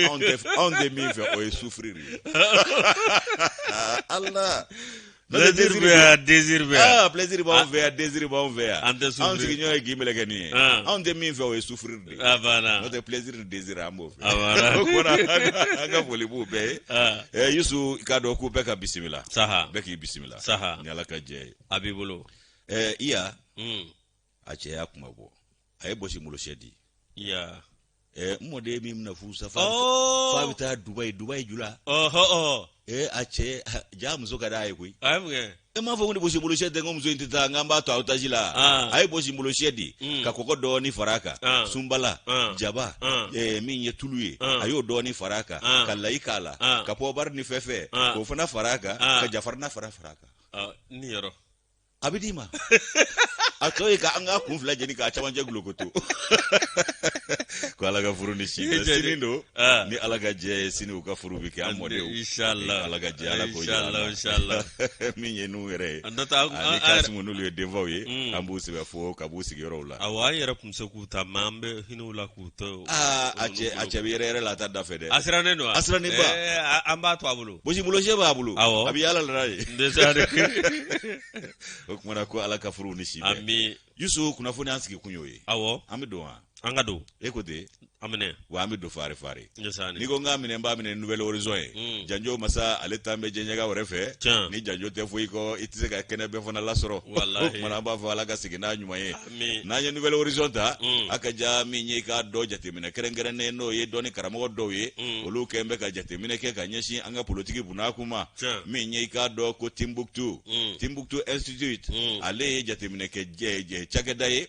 Anw tɛ min fɛ, o ye souffrir ye. Ala. Plaisir bɛ yan, désir bɛ yan. Ah, plaisir b'anw fɛ yan, désir b'anw fɛ yan. An tɛ souffrir. Anw sigiɲɔgɔn ye k'i mɛlɛkɛ nin ye. Ah. Anw tɛ min fɛ, o ye souffrir de ye. A banna. N'o tɛ, plaisir ni désir, an b'o fɛ. A banna. O kumana, an ka foli b'u bɛɛ ye. Ah. Yusu, i k'a dɔn k'u bɛɛ ka bisimila. Saha. Bɛɛ k'i bisimila. Saha. Ni Ala ka jɛ ye. A b'i bolo. Iya. A cɛ y'a kuma bɔ. A ye bɔsi molosɛ di. Ya. N mɔden min bɛna furu sa, Oh. f'a bɛ taa Dubayi, Dubayi jula. Ɔhɔ ɔ. A cɛ ja, muso ka d'a ye koyi. A ye mun kɛ? E m'a fɔ ko ni bɔsi molosɛ tɛ, n ko muso in tɛ taa, n k'an b'a to otage la. Ah. A ye bɔsi molosɛ di ka kɔgɔ dɔɔni fara a kan, Ah. sunbala, Ah. jaba, Ah. min ye tulu ye, Ah. a y'o dɔɔni fara a kan, Ah. ka layi k'a la, Ah. ka pɔbari ni fɛfɛ, Ah. k'o fana fara a kan, Ah. ka jafarina fara a kan. Ah, ni yɔrɔ. A bɛ d'i ma. A tɔ ye ka an ka kun fila jeni k'a camancɛ gulokoto ko Ala ka furu ni si I ye bɛn. jɛ Sini don. Ah. Ni Ala ka jɛ ye, sini u ka furu bɛ kɛ, an mɔdenw. Inshallah. Ala ka jɛ, Ala k'o jira an na. Inshallah, inshallah. Min ye n'u yɛrɛ ye An tɛ taa ani Kasimu, n'olu ye denfaw ye, an b'u sɛbɛ fo ka b'u sigiyɔrɔw la. Awɔ, an yɛrɛ tun bɛ se k'u ta, mais an bɛ hinɛ u la k'u to. Aa, a cɛ bɛ yɛrɛ yɛrɛ la, a ta da fɛ dɛ. A sirannen don wa? A sirannen ba. An b'a to a bolo. Bosi bolosɛ b'a bolo. Awɔ. A bɛ yaala la n'a ye. N dɛsɛra de. O kumana ko Ala ka furu ni si bɛn. Ami. Yusu, kunnafoni an sigi kun y'o ye. Awɔ. An bɛ don wa? An ka don. E ko ten. A minɛ. Wa an bɛ don fari fari. Ɲɛsani. N'i ko n k'a minɛ, n b'a minɛ Nouvel Horizon ye. Janjo masa, ale tan bɛ jɛɲɛga wɛrɛ fɛ. Tiɲɛ. Ni janjo tɛ foyi kɔ, i tɛ se ka kɛnɛ bɛɛ fana lasɔrɔ. Walahi. O kumana, an b'a fɔ Ala ka segin n'a ɲuman ye. Ami. N'an ye Nouvel Horizon ta, a ka ja min ye, k'a dɔn jateminɛ kɛrɛnkɛrɛnnen, n'o ye dɔnni karamɔgɔ dɔw ye, olu kɛn bɛ ka jateminɛ kɛ ka ɲɛsin an ka politiki bunakun ma. Tiɲɛ. Min ye, i k'a dɔn ko Timbuktu, Timbuktu Institute, ale ye jateminɛ kɛ cakɛda ye.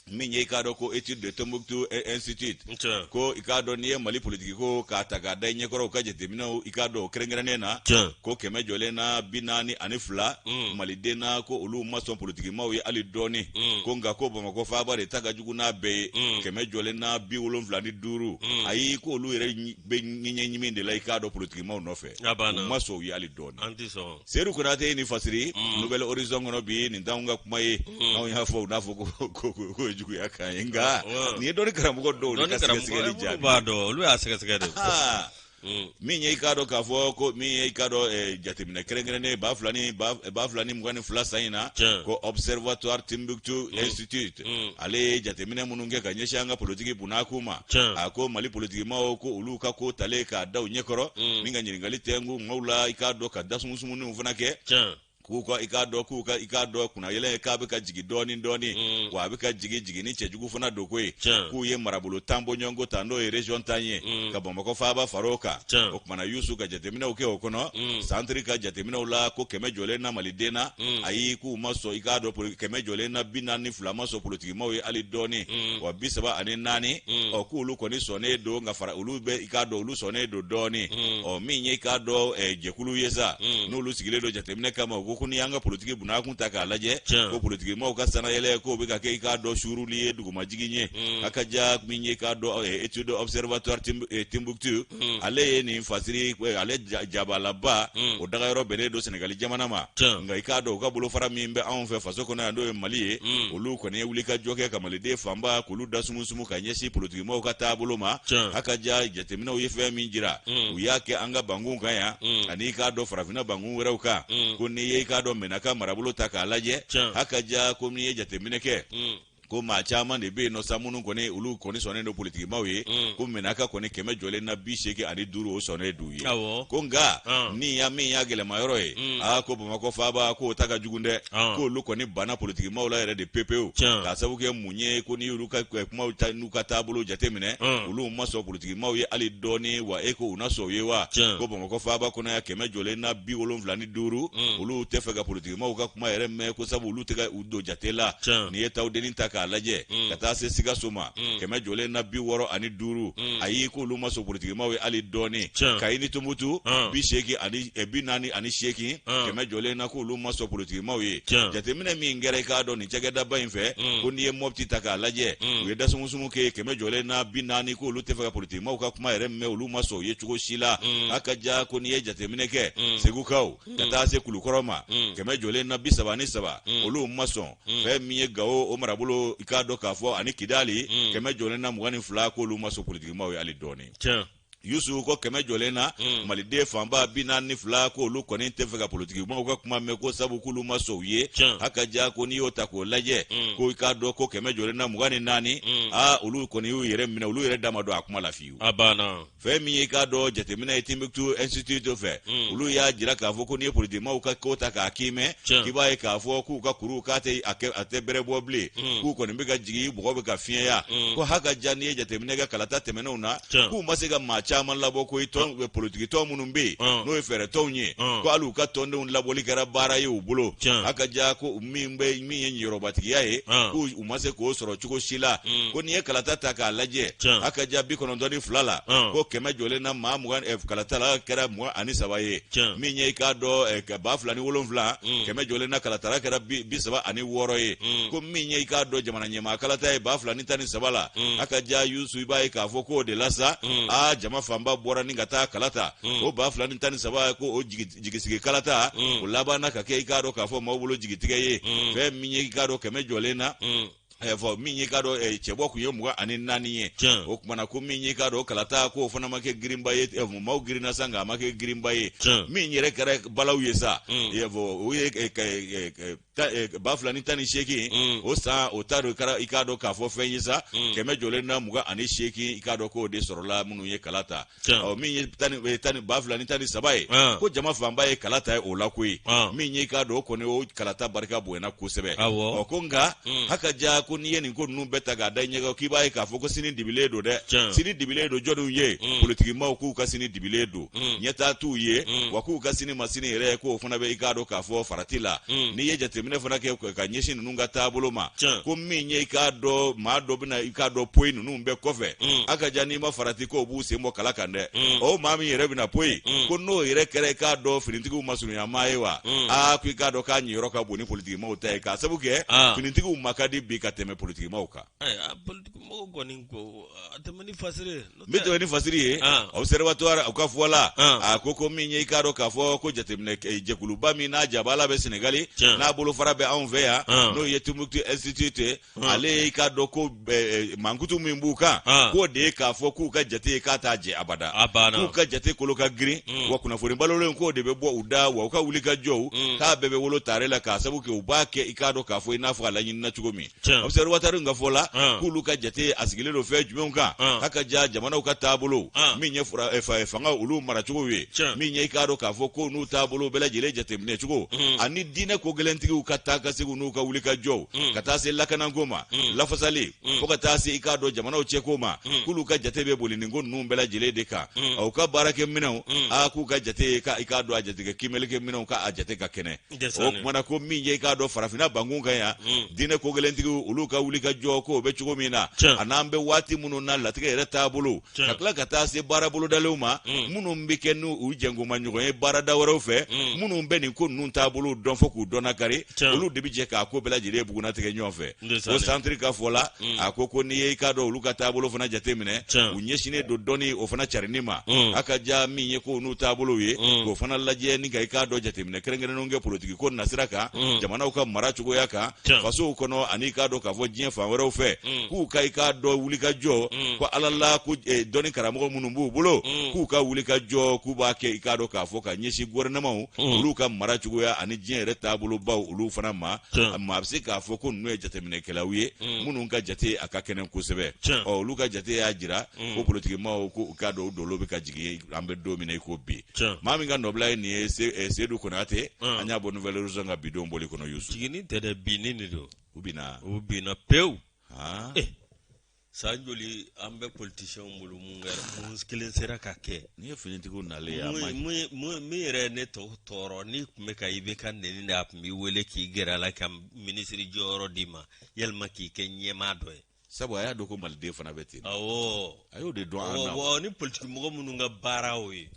Min ye, i k'a dɔn ko étude de Tombouctou Institute, Tiɲɛ. ko i k'a dɔn n'i ye Mali politiki ko k'a ta k'a da i ɲɛkɔrɔ, u ka jateminɛw, i k'a dɔn o kɛrɛnkɛrɛnnen na, Tiɲɛ. ko 142 maliden na, ko olu ma sɔn politikimaw ye hali dɔɔni. Ko nka ko Bamakɔ faaba de ta ka jugu n'a bɛɛ ye, 175. Ayi, ko olu yɛrɛ bɛ ɲɛɲimi de la, i k'a dɔn, politikimaw nɔfɛ. A banna. U ma sɔn u ye hali dɔɔni. An tɛ sɔn. Seyidu Konate ye nin fasiri Nouvel Horizon kɔnɔ bi. Nin t'anw ka kuma ye. Anw y'a fɔ, u n'a fɔ ko ye juguya kan ye, nka nin ye dɔnni karamɔgɔ dɔw de Dɔnni ka karamɔgɔ sɛgɛsɛgɛli minnu jaabi. b'a dɔn, olu y'a sɛgɛsɛgɛ de. Ah. Min ye, i k'a dɔn k'a fɔ ko min ye, i k'a dɔn, jateminɛ kɛrɛnkɛrɛnnen 2022 san in na, Tiɲɛ. ko Observatoire Timbuktu Institute, ale ye jateminɛ minnu kɛ ka ɲɛsin an ka politiki bunakun ma. Tiɲɛ. A ko Mali politikimaw, ko olu ka ko talen k'a da u ɲɛkɔrɔ, min ka ɲininkali tɛnku maaw la, i k'a dɔn, ka dasumusumuninw fana kɛ, Tiɲɛ. k'u ka, i k'a dɔn, k'u ka, i k'a dɔn, kunnayɛlɛn k'a bɛ ka jigin dɔɔni dɔɔni, wa a bɛ ka jigin jigin ni cɛjugu fana don ko ye. Tiɲɛ. K'u ye marabolo 10 bɔɲɔgɔnko ta, n'o ye région 10 ye, ka Bamakɔ faaba far'o kan. Tiɲɛ. O kumana, Yusu, ka jateminɛw kɛ o kɔnɔ, santiri ka jateminɛw la, ko kɛmɛ jɔlen na maliden na, ayi, k'u ma sɔn, i k'a dɔn, 142 ma sɔn politikimaw ye hali dɔɔni, wa 34, ɔ, k'olu kɔni sɔnnen don, nka fara olu bɛ, i k'a dɔn, olu sɔnnen don dɔɔni. Ɔ, min ye, i k'a dɔn, jɛkulu ye sa, n'olu sigilen don jateminɛ kama, u ko n'i y'an ka politiki bunakun ta k'a lajɛ, Tiɲɛ. ko politikimaw ka sanayɛlɛ, k'o bɛ ka kɛ, i k'a dɔn, suuruli ye, dugumajigin ye. A ka ja min ye, k'a dɔn, étude observatoire Timbuktu, ale ye nin fasiri, ale jabalaba, o dagayɔrɔ bɛnnen don Senegali jamana ma. Tiɲɛ. Nka i k'a dɔn, u ka bolofara min bɛ anw fɛ faso kɔnɔ yan, n'o ye Mali ye, olu kɔni ye wulikajɔ kɛ ka maliden fanba k'olu da sumusumu ka ɲɛsin politikimaw ka taabolo ma. Tiɲɛ. A ka ja jateminɛw ye fɛn min jira, u y'a kɛ an ka bankun kan yan, ani i k'a dɔn, farafinna bankun wɛrɛw kan, ko n'i ye, i k'a dɔn, Mɛnaka marabolo ta k'a lajɛ, Tiɲɛ. a ka ja ko n'i ye jateminɛ kɛ, ko maa caman de bɛ yen nɔ sa, minnu kɔni, olu kɔni sɔnnen don politikimaw ye, ko Mɛnaka kɔni 185, o sɔnnen d'u ye. Awɔ. Ko nka ni ya min y'a gɛlɛma yɔrɔ ye, aa, ko Bamakɔ faaba, k'o ta ka jugu dɛ. K'olu kɔni banna politikimaw la yɛrɛ de pepewu. K'a sababu kɛ mun ye? Ko n'i y'olu ka kumaw ta n'u ka taabolo jateminɛ, olu ma sɔn politikimaw ye hali dɔɔni, wa e ko u na sɔn u ye wa? Ko Bamakɔ faaba kɔnɔ yan, 175, olu tɛ fɛ ka politikimaw ka kuma yɛrɛ mɛn, ko sabu olu tɛ ka u don jate la. N'i ye Tawudeni ta k'a lajɛ ka taa se Sikaso ma, 165, ayi, k'olu ma sɔn politikimaw ye hali dɔɔni. Kayi ni Tumutu, 80 ani 48, 100 na, k'olu ma sɔn politikimaw ye. Jateminɛ min kɛra, i k'a dɔn, nin cakɛdaba in fɛ, ko n'i ye Mɔpti ta k'a lajɛ, u ye dasumusumu kɛ, 140, k'olu tɛ fɛ ka politikimaw ka kuma yɛrɛ mɛn, olu ma sɔn u ye cogo si la. A ka ja ko n'i ye jateminɛ kɛ, Segukaw ka taa se Kulukɔrɔ ma, 133, olu ma sɔn. Fɛn min ye Gawo, o marabolo, i k'a dɔn k'a fɔ, ani Kidali, 122, k'olu ma sɔn politikimaw ye hali dɔɔni. Yusu ko kɛmɛ jɔlen na mm. Maliden fanba 42 ko olu kɔni tɛ fɛ ka politikimaw ka kuma mɛn, ko sabu k'olu ma sɔn u ye. A ka ja ko n'i y'o ta k'o lajɛ mm. ko i k'a dɔn ko kɛmɛ jɔlen na 24 mm. aa, olu kɔni y'u yɛrɛ minɛ, olu yɛrɛ da ma don a kuma la fiyewu. A banna. Fɛn min ye i k'a dɔn jateminɛ ye Timbuktu Institute fɛ, olu y'a jira k'a fɔ ko n'i ye politikimaw ka ko ta k'a kiimɛ, k'i b'a ye k'a fɔ k'u ka kuruw k'a tɛ a tɛ bɛrɛ bɔ bilen, k'u kɔni bɛ ka jigin, bɔgɔ bɛ ka fiɲɛya. Ko ha ka ja, n'i ye jateminɛ kɛ kalata tɛmɛnenw na, k'u ma se ka maa caman labɔ ko tɔn politiki tɔn minnu bɛ yen, n'o ye fɛɛrɛ tɔnw ye, ko hali u ka tɔndenw labɔli kɛra baara ye u bolo. A ka ja ko min bɛ min ye ɲiyɔrɔbatigiya ye, k'u ma se k'o sɔrɔ cogo si la. Ko n'i ye kalata ta k'a lajɛ, a ka ja 92 la, ko kɛmɛ jɔlen na maa 20, kalatala kɛra 23 ye. Min ye i k'a dɔn 2007, kɛmɛ jɔlen na kalatala kɛra 36 ye. Ko min ye i k'a dɔn jamana ɲɛmaa kalata ye 2013 la, a ka ja Yusu, i b'a ye k'a fɔ k'o de la sa, aa, jama fanba bɔra ni ka taa kalata. O 2013, ko o jigisigi kalata, o labanna ka kɛ i k'a dɔn k'a fɔ maaw bolo jigitigɛ ye. Fɛn min ye i k'a dɔn kɛmɛ jɔlen na fɔ min y'i k'a dɔn cɛbɔ kun ye 24 ye. O tuma na ko min y'i k'a dɔn kalata, k'o fana ma kɛ girinba ye, maaw girinna sa, nka a ma kɛ girinba ye. Min yɛrɛ kɛra balaw ye sa, o ye 2018, o san o ta don kɛra i k'a dɔn k'a fɔ fɛn ye sa, kɛmɛ jɔlen na 28, i k'a dɔn k'o de sɔrɔla minnu ye kala ta. Ɔ, min ye 2013 ye, ko jama fanba ye kala ta ye o la koyi. Min ye i k'a dɔn o kɔni o kalata barika bonyana kosɛbɛ. Ɔ, ko nka haka ja, ko n'i ye nin ko ninnu bɛɛ ta k'a da i ɲɛ kan, k'i b'a ye k'a fɔ ko sini dibilen don dɛ. Sini dibilen don jɔnniw ye? Politikimaw k'u ka sini dibilen don, ɲɛtaa t'u ye, wa k'u ka sini ma sini yɛrɛ k'o fana bɛ i k'a dɔn k'a fɔ farati la. N'i ye jateminɛ fana kɛ ka ɲɛsin ninnu ka taabolo ma, ko min ye i k'a dɔn maa dɔ bɛna i k'a dɔn poyi ninnu bɛɛ kɔfɛ, a ka ja n'i ma farati k'o b'u sen bɔ kala kan dɛ. O maa min yɛrɛ bɛna poyi, ko n'o yɛrɛ kɛra i k'a dɔn finitigiw masurunya maa ye wa, aa, ko i k'a dɔn k'a ɲiyɔrɔ ka bon ni politikimaw ta ye, k'a sabu kɛ finitigiw ma ka di bi ka tɛmɛ politikimaw kan. Politikimɔgɔw kɔni ko a tɛmɛ ni fasiri ye. N bɛ tɛmɛ ni fasiri ye. Observatoire u ka fɔ la, a ko min ye i k'a dɔn k'a fɔ ko jateminɛ jɛkuluba min n'a jabala bɛ Senegali, n'a bolofara bɛ anw fɛ yan, n'o ye Timbuktu Institute ye, ale ye i k'a dɔn ko mankutu min b'u kan, k'o de ye k'a fɔ k'u ka jate ye k'a t'a jɛ abada, k'u ka jate kolo ka girin, wa kunnafoni balolen k'o de bɛ bɔ u da, wa u ka wuli ka jɔw k'a bɛɛ bɛ wolo tare la, k'a sabu kɛ u b'a kɛ i k'a dɔn k'a fɔ i n'a fɔ a laɲinina cogo min. Observatoire ka fɔ la, k'olu ka jate a sigilen don fɛn jumɛnw kan? A ka ja jamanaw ka taabolo min ye fanga olu maracogo ye, min ye i k'a dɔn k'a fɔ ko n'u taabolo bɛɛ lajɛlen jateminɛ cogo, ani diinɛ ko gɛlɛntigiw ka taa ka segin n'u ka wuli ka jɔw, ka taa se lakanako ma, lafasali, fo ka taa se i k'a dɔn jamanaw cɛko ma, k'olu ka jate bɛ boli nin ko ninnu bɛɛ lajɛlen de kan. U ka baarakɛ minɛnw, aa, k'u ka jate ye i k'a dɔn a jatigɛ kiimɛlikɛ minɛnw k'a jate ka kɛnɛ. O tuma na ko min ye i k'a dɔn farafinna bankun kan yan, diinɛ ko gɛlɛntigiw olu ka wuli ka jɔ k'o bɛ cogo min na, a n'an bɛ waati minnu na latigɛ yɛrɛ taabolo, ka tila ka taa se baara bolodalenw ma minnu bɛ kɛ n'u jɛnkoma ɲɔgɔn ye baarada wɛrɛw fɛ, minnu bɛ nin ko ninnu taabolo dɔn fo k'u dɔnnakari, olu de bɛ jɛ k'a ko bɛɛ lajɛlen bugunnatigɛ ɲɔgɔn fɛ. O santiri ka fɔ la, a ko n'i ye i k'a dɔn olu ka taabolo fana jateminɛ, u ɲɛsinnen don dɔnni o fana carinni ma. A ka ja min ye ko n'u taabolow ye, k'o fana lajɛ ni ka i k'a dɔn jateminɛ kɛrɛnkɛrɛnnenw kɛ politiki ko nasira kan, jamanaw ka mara cogoya kan fasow kɔnɔ, ani i k'a dɔn k'a fɔ diɲɛ fan wɛrɛw fɛ, k'u ka i k'a dɔn wulikajɔ, ko ala la ko dɔnni karamɔgɔ minnu b'u bolo, k'u ka wulikajɔ k'u b'a kɛ i k'a dɔn k'a fɔ ka ɲɛsin gouvernementw olu ka mara cogoya ani diɲɛ yɛrɛ taabolobaw olu fana ma. Maa bɛ se k'a fɔ ko ninnu ye jateminɛkɛlaw ye minnu ka jate a ka kɛnɛ kosɛbɛ. Ɔ, olu ka jate y'a jira ko politikimaw ko u k'a dɔn u dolo bɛ ka jigin an bɛ don min na i ko bi. Maa min ka nɔbila ye nin ye, Seydou Konate, an y'a bɔ Nouvel Horizon ka bidon bɔli kɔnɔ, Yusu. Jiginni tɛ dɛ, binni de don. U binna. U binna pewu. San joli an bɛ politisiyɛnw bolo, mun kɛra, mun kelen sera ka kɛ? N'i ye finitigiw nalen ye, a ma min yɛrɛ ye ne tɔ tɔɔrɔ, n'i tun bɛ ka IBK neni de, a tun b'i wele k'i gɛrɛ a la ka minisiri jɔyɔrɔ d'i ma, yalima k'i kɛ ɲɛmaa dɔ ye. Sabu a y'a dɔn ko maliden fana bɛ ten. Awɔ. A y'o de dɔn an na. Awɔ, ni politikimɔgɔ minnu ka baara o ye.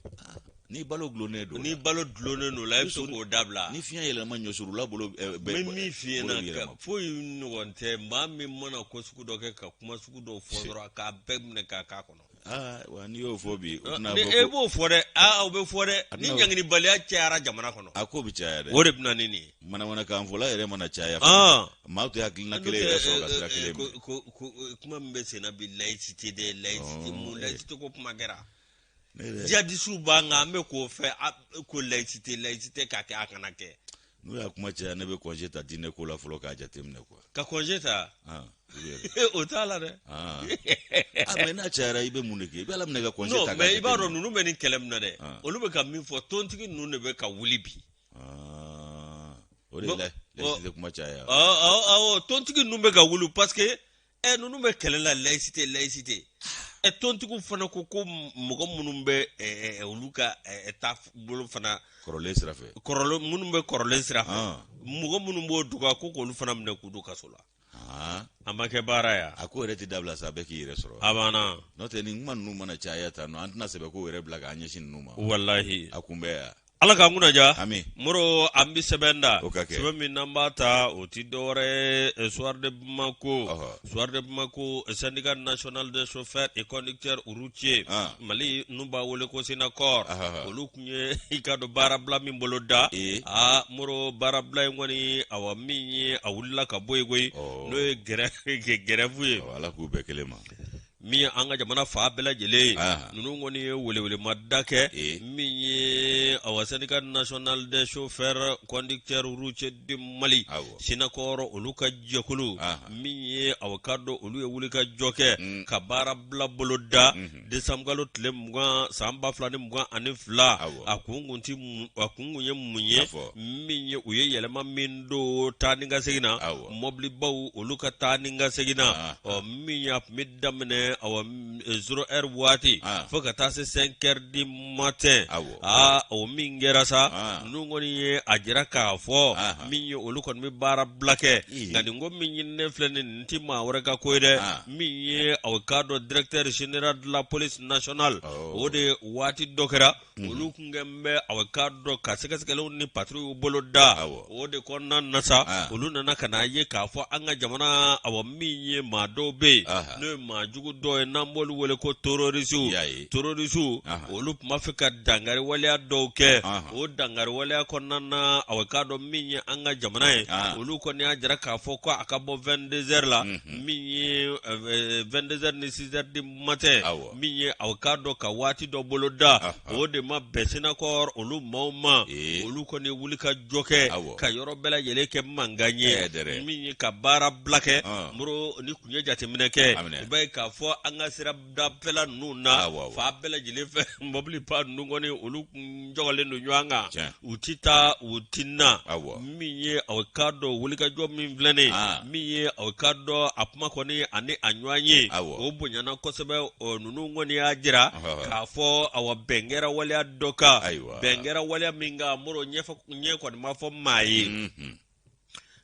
Ni balo dulonnen don. Ni balo dulonnen don la, e bɛ se k'o dabila. Ni fiɲɛ yɛlɛma ɲɔsurula bolo. N bɛ min f'i ɲɛna, foyi ɲɔgɔn tɛ maa min mana ko sugu dɔ kɛ ka kuma sugu dɔ fɔ dɔrɔn k'a bɛɛ minɛ k'a k'a kɔnɔ. Aa, wa n'i y'o fɔ bi, o tɛna fɔ. E b'o fɔ dɛ, aa, o bɛ fɔ dɛ, ni ɲangilibaliya cayara jamana kɔnɔ. A ko bɛ caya dɛ. O de bɛ na ni nin ye. Manamanakanfɔla yɛrɛ mana caya. Maaw tɛ hakilina kelen yɛrɛ sɔrɔ ka sira kelen minɛ. Kuma min bɛ sen na bi, laïcité dɛ, laïcité, mun laïcité ko kuma kɛra. Jihadisiw b'an kan, an bɛ k'o fɛ ko laïcité, laïcité ka kɛ, a kana kɛ. N'u y'a kuma caya, ne bɛ congé ta diinɛ ko la fɔlɔ k'a jateminɛ quoi. Ka congé ta? Ah. O t'a la dɛ. Ah, mais n'a cayara, i bɛ mun de kɛ? I bɛ ala minɛ ka congé ta. Non, mais i b'a dɔn ninnu bɛ nin kɛlɛ min na dɛ, olu bɛ ka min fɔ, tontigi ninnu de bɛ ka wuli bi. O de la laïcité kuma caya. Awɔ, tontigi ninnu bɛ ka wuli parce que ninnu bɛ kɛlɛ la laïcité, laïcité. Tontigiw fana ko ko mɔgɔ minnu bɛ olu ka taabolo fana kɔrɔlen sira fɛ, kɔrɔlen minnu bɛ kɔrɔlen sira fɛ, mɔgɔ minnu b'o dɔgɔya, ko k'olu fana minɛ k'u don kaso la. A ma kɛ baara ya. A ko yɛrɛ tɛ dabila sa, bɛɛ k'i yɛrɛ sɔrɔ. A banna. N'o tɛ, nin kuma ninnu mana caya tan nɔ, an tɛna sɛbɛ ko yɛrɛ bila k'an ɲɛsin ninnu ma. Walahi. A kunbɛn yan. Ala k'an kunnaja. Ami. Moro, an bɛ sɛbɛn da. O ka kɛ. Sɛbɛn min n'an b'a ta, o ti dɔwɛrɛ ye, Soir de Bamako. Soir de Bamako, syndicat national des chauffeurs et conducteurs routiers Mali, n'u b'a wele ko Synacor, olu tun ye i ka dɔn baarabila min bolo da. Aa Moro, baarabila in kɔni, awa, min ye a wulila ka bɔ yen koyi, n'o ye grève ye. Ala k'u bɛɛ kelen ma. Min ye an ka jamana fan bɛɛ lajɛlen ye, ninnu kɔni ye welewelemada kɛ. Min ye awa syndicat national des chauffeurs conducteurs routiers du Mali, Synacor, olu ka jɛkulu min ye, awa ka dɔn olu ye wuli ka jɔ kɛ ka baarabila bolo da décembre kalo tile 20 san 2022. A kun kun ti a kun kun ye mun ye? Min ye, u ye yɛlɛma min don taa ni ka segin na, mɔbilibaw olu ka taa ni ka segin na, ɔ min ye a tun bɛ daminɛ awa 0 heure waati fo ka taa se 5 heures du matin. Aa, o min kɛra sa, ninnu kɔni ye a jira k'a fɔ min ye, olu kɔni bɛ baara bila kɛ. Nka nin ko min ɲininen filɛ nin, nin tɛ maa wɛrɛ ka ko ye dɛ. Min ye aw k'a dɔn, directeur général de la police nationale, o de waati dɔ kɛra, olu kun kɛ bɛ aw k'a dɔn ka sɛgɛsɛgɛliw ni patrouille bolo da. O de kɔnɔna na sa, olu nana ka n'a ye k'a fɔ an ka jamana, awa, min ye maa dɔw bɛ yen, n'o ye maa jugu dɔw ye, n'an b'olu wele ko terroristew. Terroristew, olu tun b'a fɛ ka dankari waleya dɔw kɛ. O dankari waleya kɔnɔna na, aw k'a dɔn min ye an ka jamana ye, olu kɔni y'a jira k'a fɔ ko a ka bɔ 22 heures la, min ye 22 heures ni 6 heures du matin. Min ye aw k'a dɔn ka waati dɔ bolo da, o de ma bɛn Synacor olu maaw ma. Olu kɔni wuli ka jɔ kɛ ka yɔrɔ bɛɛ lajɛlen kɛ mankan ye, min ye ka baara bila kɛ. Moro, ni kun ye jateminɛ kɛ, i b'a ye k'a fɔ an ka sira dafɛla ninnu na, fan bɛɛ lajɛlen fɛ, mɔbiliba ninnu kɔni, olu kun jɔgɔlen don ɲɔgɔn kan, u ti taa, u ti na. Min ye aw k'a dɔn wulikajɔ min filɛ nin, min ye aw k'a dɔn a kuma kɔni ani a ɲɔgɔn ye, o bonyana kosɛbɛ. Ninnu kɔni y'a jira k'a fɔ awa bɛn kɛra waleya dɔ kan. Bɛn kɛra waleya min kan, Moro, ɲɛ kɔni ma fɔ maa ye.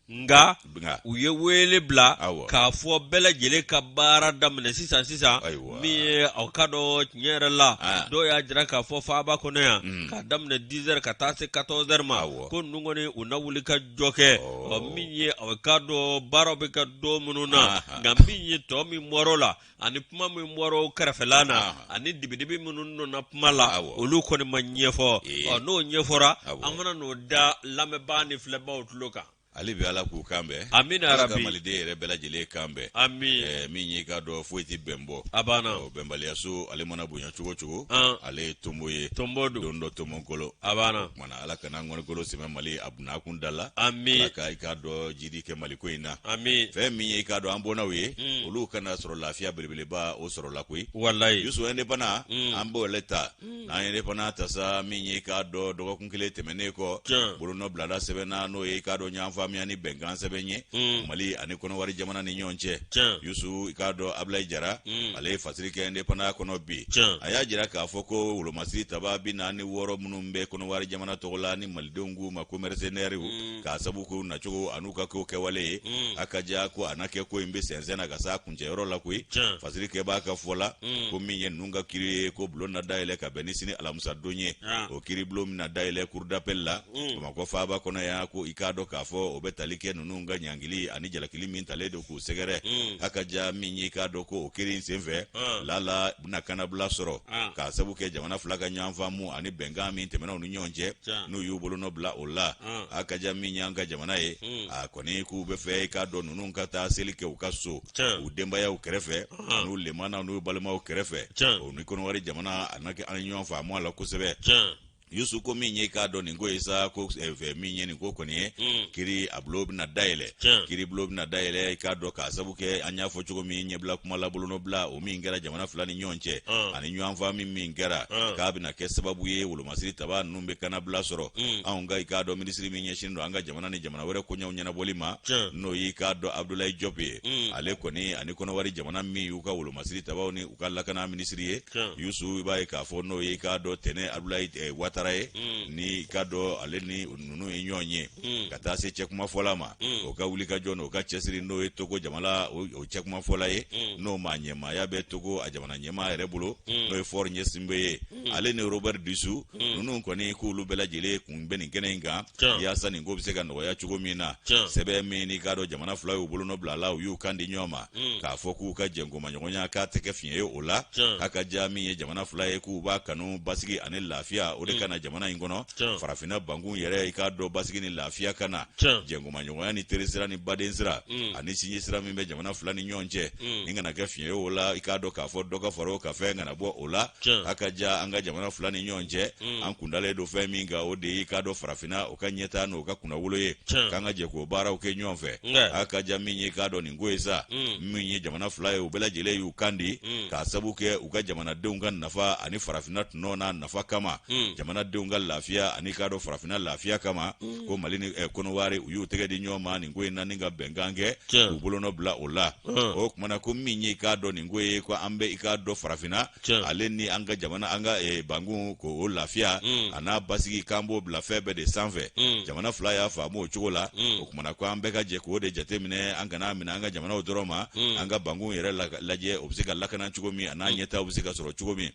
Nka u ye wele bila k'a fɔ bɛɛ lajɛlen ka baara daminɛ sisan sisan. Min ye aw k'a dɔn tiɲɛ yɛrɛ la, dɔw y'a jira k'a fɔ faaba kɔnɔ yan, k'a daminɛ 10 heures ka taa se 14 heures ma, ko ninnu kɔni u na wuli ka jɔ kɛ. Ɔ min ye aw k'a dɔn baaraw bɛ kɛ don minnu na. Nka min ye tɔ min bɔr'o la, ani kuma min bɔra o kɛrɛfɛla na, ani dibidibi minnu donna kuma la, olu kɔni ma ɲɛfɔ. Ɔ n'o ɲɛfɔra, an fana n'o da lamɛnbaa ni filɛbaaw tulo kan. Hali bi Ala k'u kan bɛn. Amina. Ala ka rabi. Maliden yɛrɛ bɛɛ lajɛlen kan bɛn. Ami. Min ye k'a dɔn foyi tɛ bɛn bɔ. A banna. Bɛnbaliya so, ale mana bonya cogo cogo, ale ye tonbo ye. Tonbo don. Don dɔ tonbonkolo. A banna. Kumana Ala kana ngɔnikolo sɛmɛ Mali a bunakun da la. Ami. Ala ka i k'a dɔn jidi kɛ Maliko in na. Ami. Fɛn min ye i k'a dɔn an bɔnnaw ye, olu kana sɔrɔ lafiya belebeleba o sɔrɔla koyi. Walayi. Yusu, indépendant, an b'o le ta. N'an ye indépendant ta sa, min ye i k'a dɔn dɔgɔkun kelen tɛmɛnen kɔ, bolonɔ bilala sɛbɛn na, n'o ye i k'a dɔn ɲɔgɔn faamuya ni bɛnkan sɛbɛn ye Mali ani Kɔnɔwari jamana ni ɲɔgɔn cɛ. Yusu, i k'a dɔn Abulayi Jara, ale ye fasiri kɛ indépendant kɔnɔ bi. A y'a jira k'a fɔ ko wolomasiri taba 46 minnu bɛ Kɔnɔwari jamana tɔgɔ la, ni malidenw k'u ma ko mercenaires, k'a sabu k'u nacogo an'u ka ko kɛwale ye, a ka diya ko a na kɛ ko in bɛ sɛnsɛn na ka s'a kuncɛyɔrɔ la koyi. Fasiri kɛbaa ka fɔ la, ko min ye ninnu ka kiri ye, ko bulon na dayɛlɛ ka bɛn ni sini alamisadon ye. O kiiri bulon bɛna dayɛlɛ cour d'appel la Bamakɔ faaba kɔnɔ yan. Ko i k'a dɔn k'a fɔ o bɛ tali kɛ ninnu ka ɲangili ani jalakili min talen don k'u sɛgɛrɛ. A ka ja min ye, k'a dɔn ko o kiri in senfɛ, lala bɛna kannabila sɔrɔ k'a sabu kɛ jamana fila ka ɲɔgɔn faamu ani bɛnkan min tɛmɛna u ni ɲɔgɔn cɛ, n'u y'u bolonɔ bila o la. A ka ja min y'an ka jamana ye, a kɔni k'u bɛ fɛ i k'a dɔn ninnu ka taa seli kɛ u ka so, u denbayaw kɛrɛfɛ, n'u lemanaw n'u balimaw kɛrɛfɛ. O ni Kɔnɔwari jamana a na kɛ an ɲɔgɔn faamu a la kosɛbɛ. Yusu, ko min ye k'a dɔn nin ko ye sa, ko min ye nin ko kɔni ye, kiri a bulon bɛna dayɛlɛ, kiri bulon bɛna dayɛlɛ i k'a dɔn k'a sabu kɛ an y'a fɔ cogo min, ɲɛbila kuma la, bolonɔbila o min kɛra jamana fila ni ɲɔgɔn cɛ ani ɲɔgɔn faamu min kɛra, k'a bɛna kɛ sababu ye wolomasiri taba ninnu bɛ kannabila sɔrɔ. Anw ka i k'a dɔn minisiri min ɲɛsinnen don an ka jamana ni jamana wɛrɛ koɲɛw ɲɛnabɔli ma, n'o y'i k'a dɔn Abdoulaye Diop ye, ale kɔni ani Kɔnɔwari jamana min y'u ka wolomasiri tabaw ni u ka lakana minisiri ye, Yusu, i b'a ye k'a fɔ n'o ye i k'a dɔn Tɛnɛ Abdoulaye Watara ye, ni i k'a dɔn ale ni ninnu ye ɲɔgɔn ye ka taa se cɛkumafɔla ma. O ka wulikajɔ n'o ka cɛsiri, n'o ye Togo jamana o cɛkumafɔla ye, n'o maa ɲɛmaaya bɛ Togo a jamana ɲɛmaa yɛrɛ bolo, n'o ye Faure Gnassingbé ye, ale ni Robert Dussou ninnu kɔni, k'olu bɛɛ lajɛlen kun bɛ nin kɛnɛ in kan yaasa nin ko bɛ se ka nɔgɔya cogo min na. Sɛbɛn min n'i k'a dɔn jamana fila y'u bolonɔ bila a la, u y'u kan di ɲɔgɔn ma k'a fɔ k'u ka jɛnkomaɲɔgɔnya k'a tɛ kɛ fiɲɛ ye o la. A ka ja min ye jamana fila ye, k'u b'a kanu basigi ani lafiya o de ka na jamana in kɔnɔ, farafinna bankun yɛrɛ, i k'a dɔn basigi ni lafiya ka na, jɛnkomaɲɔgɔnya ni terisira ni badensira ani sinjisira min bɛ jamana fila ni ɲɔgɔn cɛ, nin kana kɛ fiɲɛ ye o la. I k'a dɔn k'a fɔ dɔ ka fara o kan, fɛn kana bɔ o la. A ka ja an ka jamana fila ni ɲɔgɔn cɛ, an kundalen don fɛn min kan, o de ye i k'a dɔn farafinna o ka ɲɛtaa n'o ka kunnawolo ye, k'an ka jɛ k'o baaraw kɛ ɲɔgɔn fɛ. A ka ja min ye k'a dɔn nin ko ye sa, min ye jamana fila ye, u bɛɛ lajɛlen y'u kan di k'a sabu kɛ u ka jamanadenw ka nafa ani farafinna tɔnɔ n'a nafa kama, jamanadenw ka lafiya ani k'a dɔn farafinna lafiya kama, ko Mali ni Kɔnɔwari u y'u tɛgɛ di ɲɔgɔn ma nin ko in na ni ka bɛnkan kɛ k'u bolonɔ bila o la. O kumana ko min ye k'a dɔn nin ko ye, ko an bɛ i k'a dɔn farafinna ale ni an ka jamana, an ka bankun, ko o lafiya a n'a basigi, k'an b'o bila fɛn bɛɛ de sanfɛ. Jamana fila y'a faamu o cogo la. O kumana ko an bɛɛ ka jɛ k'o de jateminɛ, an kana minɛ an ka jamanaw dɔrɔn ma, an ka bankun yɛrɛ lajɛ o bɛ se ka lakana cogo min, a n'a ɲɛtaaw bɛ se ka sɔrɔ cogo min.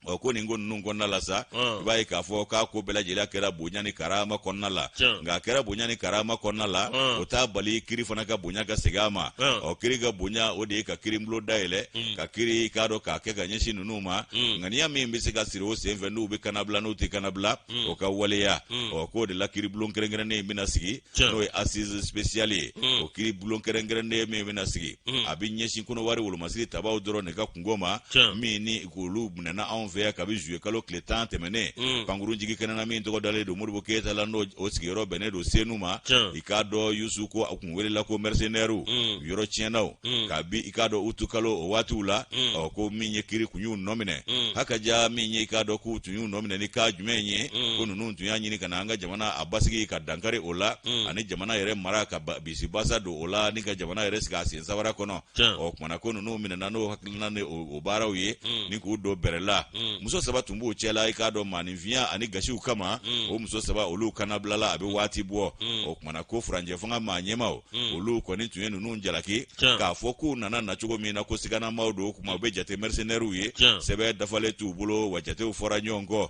Ɔ, ko nin ko ninnu kɔnɔna la sa, i b'a ye k'a fɔ k'a ko bɛɛ lajɛlen kɛra bonya ni karama kɔnɔna la. Nka a kɛra bonya ni karama kɔnɔna la, o t'a bali kiri fana ka bonya ka segin a ma. Ɔ, kiri ka bonya, o de ye ka kiiribulon dayɛlɛ, ka kiri k'a dɔn k'a kɛ ka ɲɛsin ninnu ma, ŋaniya min bɛ se ka siri o senfɛ, n'u bɛ kannabila, n'u tɛ kannabila, o ka waleya. Ɔ, k'o de la kiiribulon kɛrɛnkɛrɛnnen in bɛna sigi, n'o ye assise spéciale ye. O kiiribulon kɛrɛnkɛrɛnnen min bɛna sigi, a bɛ ɲɛsin Kɔnɔwari wolomasiri tabaw dɔrɔn de ka kunko ma, min ni k'olu minɛna anw fɛ yan kabi zuye kalo tile 10 tɛmɛnen, pankurun jigi kɛnɛ na min tɔgɔ dalen don Modibo Keyita la, n'o o sigiyɔrɔ bɛnnen don Senu ma. I k'a dɔn Yusu, ko a kun welela ko mercenaires, yɔrɔ tiɲɛnaw, kabi i k'a dɔn utu kalo o waatiw la. Ɔ, ko min ye kiri kun y'u nɔ minɛ, hakaja min ye i k'a dɔn k'u tun y'u nɔ minɛ ni cas jumɛn ye, ko ninnu tun y'a ɲini ka na an ka jamana a basigi ka dankari o la, ani jamana yɛrɛ mara ka bisibasa don o la, ni ka jamana yɛrɛ sigi a sen sabara kɔnɔ. Ɔ kumana ko ninnu minɛna n'o hakilina ni o baaraw ye, ni k'u don bɛrɛ la. Muso saba tun b'u cɛ la, i k'a dɔn maaninfinya ani gasiw kama. O muso saba, olu kannabilala a bɛ waati bɔ. O kumana ko furancɛ fanga maa ɲɛmaaw, olu kɔni tun ye ninnu jalaki k'a fɔ k'u nana na cogo min na, ko siganamaw don, o kuma u bɛ jate mercenaires ye, sɛbɛn dafalen t'u bolo, wa jatew fɔra ɲɔgɔn kɔ.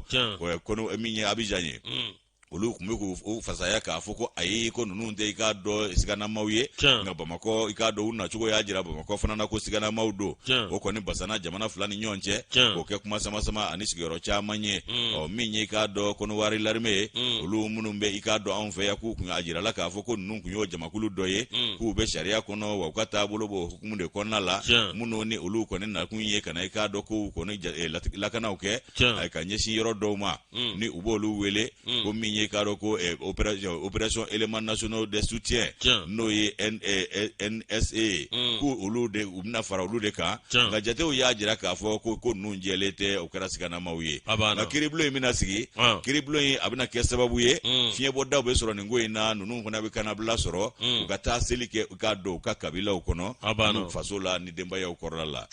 Kɔnɔ min ye Abijan ye, olu tun bɛ k'u fasaya k'a fɔ ko ayi, ko ninnu tɛ i k'a dɔn siganamaw ye. Nka Bamakɔ, i k'a dɔn u nacogo y'a jira Bamakɔ fana na ko siganamaw don. O kɔni basana jamana fila ni ɲɔgɔn cɛ, k'o kɛ kuma sama sama ani sigiyɔrɔ caman ye. Ɔ, min ye i k'a dɔn Kɔnɔwari l'armée ye, olu minnu bɛ i k'a dɔn anw fɛ yan, k'u kun a jirala k'a fɔ ko ninnu kun y'o jamakulu dɔ ye, k'u bɛ sariya kɔnɔ, wa u ka taabolo b'o hukumu de kɔnɔna la, minnu ni olu kɔni nakun ye ka na i k'a dɔn k'u kɔni lakanaw kɛ ka ɲɛsin yɔrɔ dɔw ma, ni u b'olu wele ko min ye k'a dɔn ko opération éléments nationaux de soutien, n'o ye NSA ye, ko olu de u bɛna fara olu de kan. Nka jatew y'a jira k'a fɔ ko ninnu jɛlen tɛ, o kɛra siganamaw ye. Nka kiiribulon in bɛna sigi, kiiribulon in a bɛna kɛ sababu ye fiɲɛbɔdaw bɛ sɔrɔ nin ko in na, ninnu fana bɛ kannabila sɔrɔ, u ka taa seli kɛ u k'a dɔn u ka kabilaw kɔnɔ, n'u faso la ni denbayaw kɔrɔla la.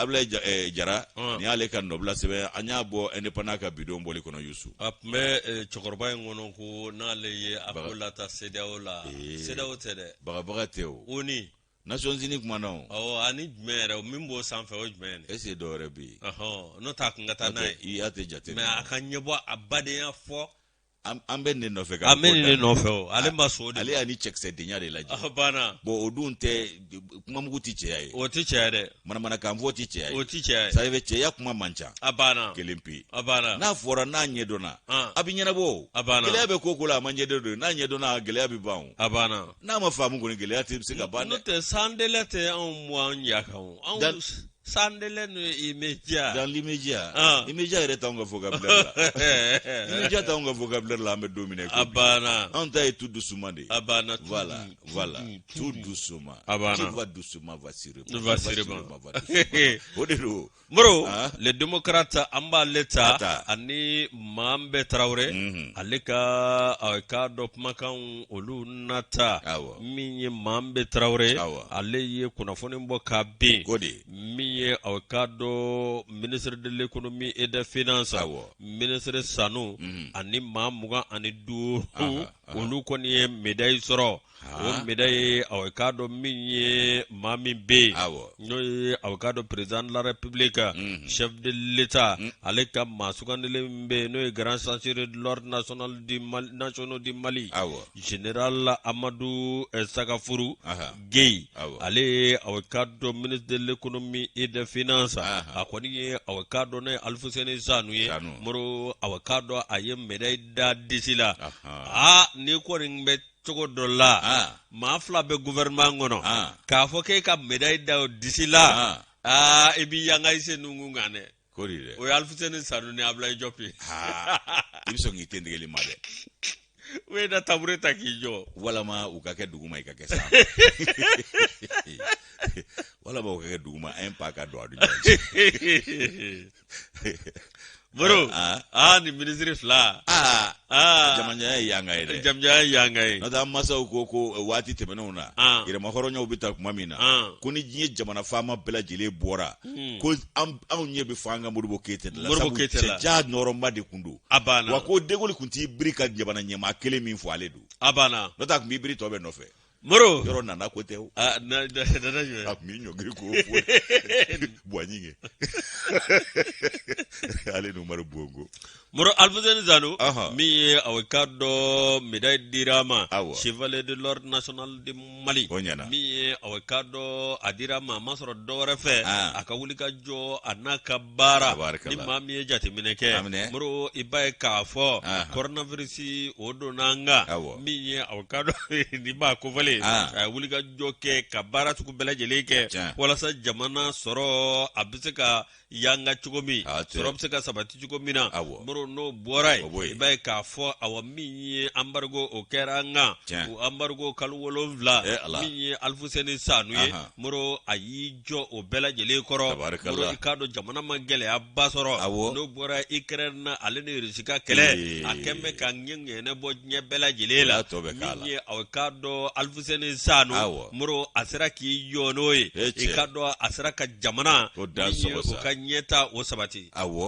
Abulayi Jara, nin y'ale ka nɔbila sɛbɛn, an y'a bɔ Indépendant ka bidon bɔli kɔnɔ, Yusu. A tun bɛ cɛkɔrɔba in kɔnɔ ko n'ale ye a ko lata CEDEAO la, CEDEAO tɛ dɛ. Bagabaga tɛ o. ONU. Nations Unies kuma na o. Awɔ, ani jumɛn yɛrɛ min b'o sanfɛ, o jumɛn ye? Est ce que dɔ wɛrɛ bɛ yen? N'o tɛ a kun ka taa n'a ye. I y'a tɛ jate. Mais a ka ɲɛbɔ a badenya fɔ. An bɛ nin nɔfɛ an bɛ nin nɔfɛ o ale ma sɔn ale y'a ni cɛkisɛdenya de lajɛ a banna bon o dun tɛ kumamugu tɛ cɛya ye o tɛ cɛya dɛ manamanakan fɔ tɛ cɛya ye o tɛ cɛya ye ça fait cɛya kuma man ca a banna kelen pe a banna n'a fɔra n'a ɲɛdɔnna a bɛ ɲɛnabɔ a banna gɛlɛya bɛ ko ko la a ma ɲɛdɔn don n'a ɲɛdɔnna gɛlɛya bɛ ban o a banna n'a ma faamu kɔni gɛlɛya tɛ se ka ban dɛ n'o tɛ sans délai tɛ anw mu an ya kan o anw sans délai n'o ye immédiat dans l'immédiat ah. immédiat yɛrɛ t'anw ka vocabulaire la immédiat t'anw ka vocabulaire la an bɛ don min na a banna anw ta ye tout doucement de ye a banna voilà voilà tout doucement a banna qui va doucement va sûrement va sûrement va doucement o de don Moro ah. le démocrate an b'ale ta ani Manbɛ Tarawele mhm. ale ka a k'a dɔn kumakan olu nata min ye Manbɛ Tarawele ale ye kunnafoni bɔ ka bin min ye a k'a dɔn ministre de l'économie et des finances ministre Sanu mhm. ani maa 25 olu kɔni ye médaille sɔrɔ o médaille a k'a dɔn min ye maa min bɛ yen n'o ye a k'a dɔn président de la république mhm. chef de l'état mhm. ale ka maa sugandilen min bɛ yen n'o ye grand chancelier de l'ordre national du Mali nationaux du Mali général Amadou eh, Sagafuru Gueye ale ye a k'a dɔn ministre de l'économie et des finances a kɔni ye a k'a dɔn n'o ye Alifuseni Sanu ye Moro a k'a dɔn a ye médaille da disi la aa n'i kɔni bɛ cogo dɔ la maa fila bɛ gouvernement kɔnɔ k'a fɔ k'e ka médaille da o disi la aa i b'i yanga i sen nunkun kan dɛ o ye Alifuseni Sanu ni Abulayi Jɔpu ye i bɛ sɔn k'i ten tigɛli ma dɛ u ye da tabouret ta k'i jɔ walama u ka kɛ duguma i ka kɛ sanfɛ walama u ka kɛ duguma un pas ka don a ni ɲɔgɔn cɛ Moro aa ah, nin minisiri fila aa ah, jamajanya ye yanga ye dɛ jamajanya ye yanga ye n'o tɛ an masaw ko ko eh, waati tɛmɛnenw na ah. yɛrɛmahɔrɔnyaw bɛ ta tuma min na ko ni diɲɛ jamana faama bɛɛ lajɛlen bɔra hmm. ko anw ɲɛ bɛ fɔ an ka Modibo Keyita de la sabu cɛja nɔrɔma de kun don a banna wa ko De Gaulle kun t'i biri ka jamana ɲɛmaa kelen min fɔ ale don a banna n'o tɛ a kun b'i biri tɔ bɛɛ nɔfɛ Moro yɔrɔ nana ko tɛ o ah, na na nana jumɛn a kun b'i ɲɔngiri k'o fo buwaɲi kɛ ale ni Umaru Bongo Moro Alfuseni Sanu min ye a k'a dɔn médaille dira a ma chevalier de l'ordre national du Mali o ɲɛna min ye a k'a dɔn a dira a ma a ma sɔrɔ dɔwɛrɛ fɛ a ka wuli ka jɔ a n'a ka baara ni maa min ye jateminɛ kɛ Moro i b'a ye k'a fɔ coronavirus o donna an kan min ye a k'a dɔn ni maa kofɔlen a ye wuli ka jɔ kɛ ka baara sugu bɛɛ lajɛlen kɛ walasa jamana sɔrɔ a bɛ se ka yanga cogo min sɔrɔ bɛ se ka sabati cogo min na Moro n'o bɔra yen i b'a ye k'a fɔ awa min ye embargo o kɛra an kan o embargo kalo 7 min ye Alifuseni Sanu ye Moro a y'i jɔ o bɛɛ lajɛlen kɔrɔ Moro i k'a dɔn jamana ma gɛlɛyaba sɔrɔ n'o bɔra Ukraine na ale ni Russie ka kɛlɛ a kɛn bɛ ka ŋɛɲɛ bɔ diɲɛ bɛɛ lajɛlen la min ye a k'a dɔn Alifuseni Sanu Moro a sera k'i jɔ n'o ye i k'a dɔn a sera ka jamana o ka ɲɛtaa o sabati awɔ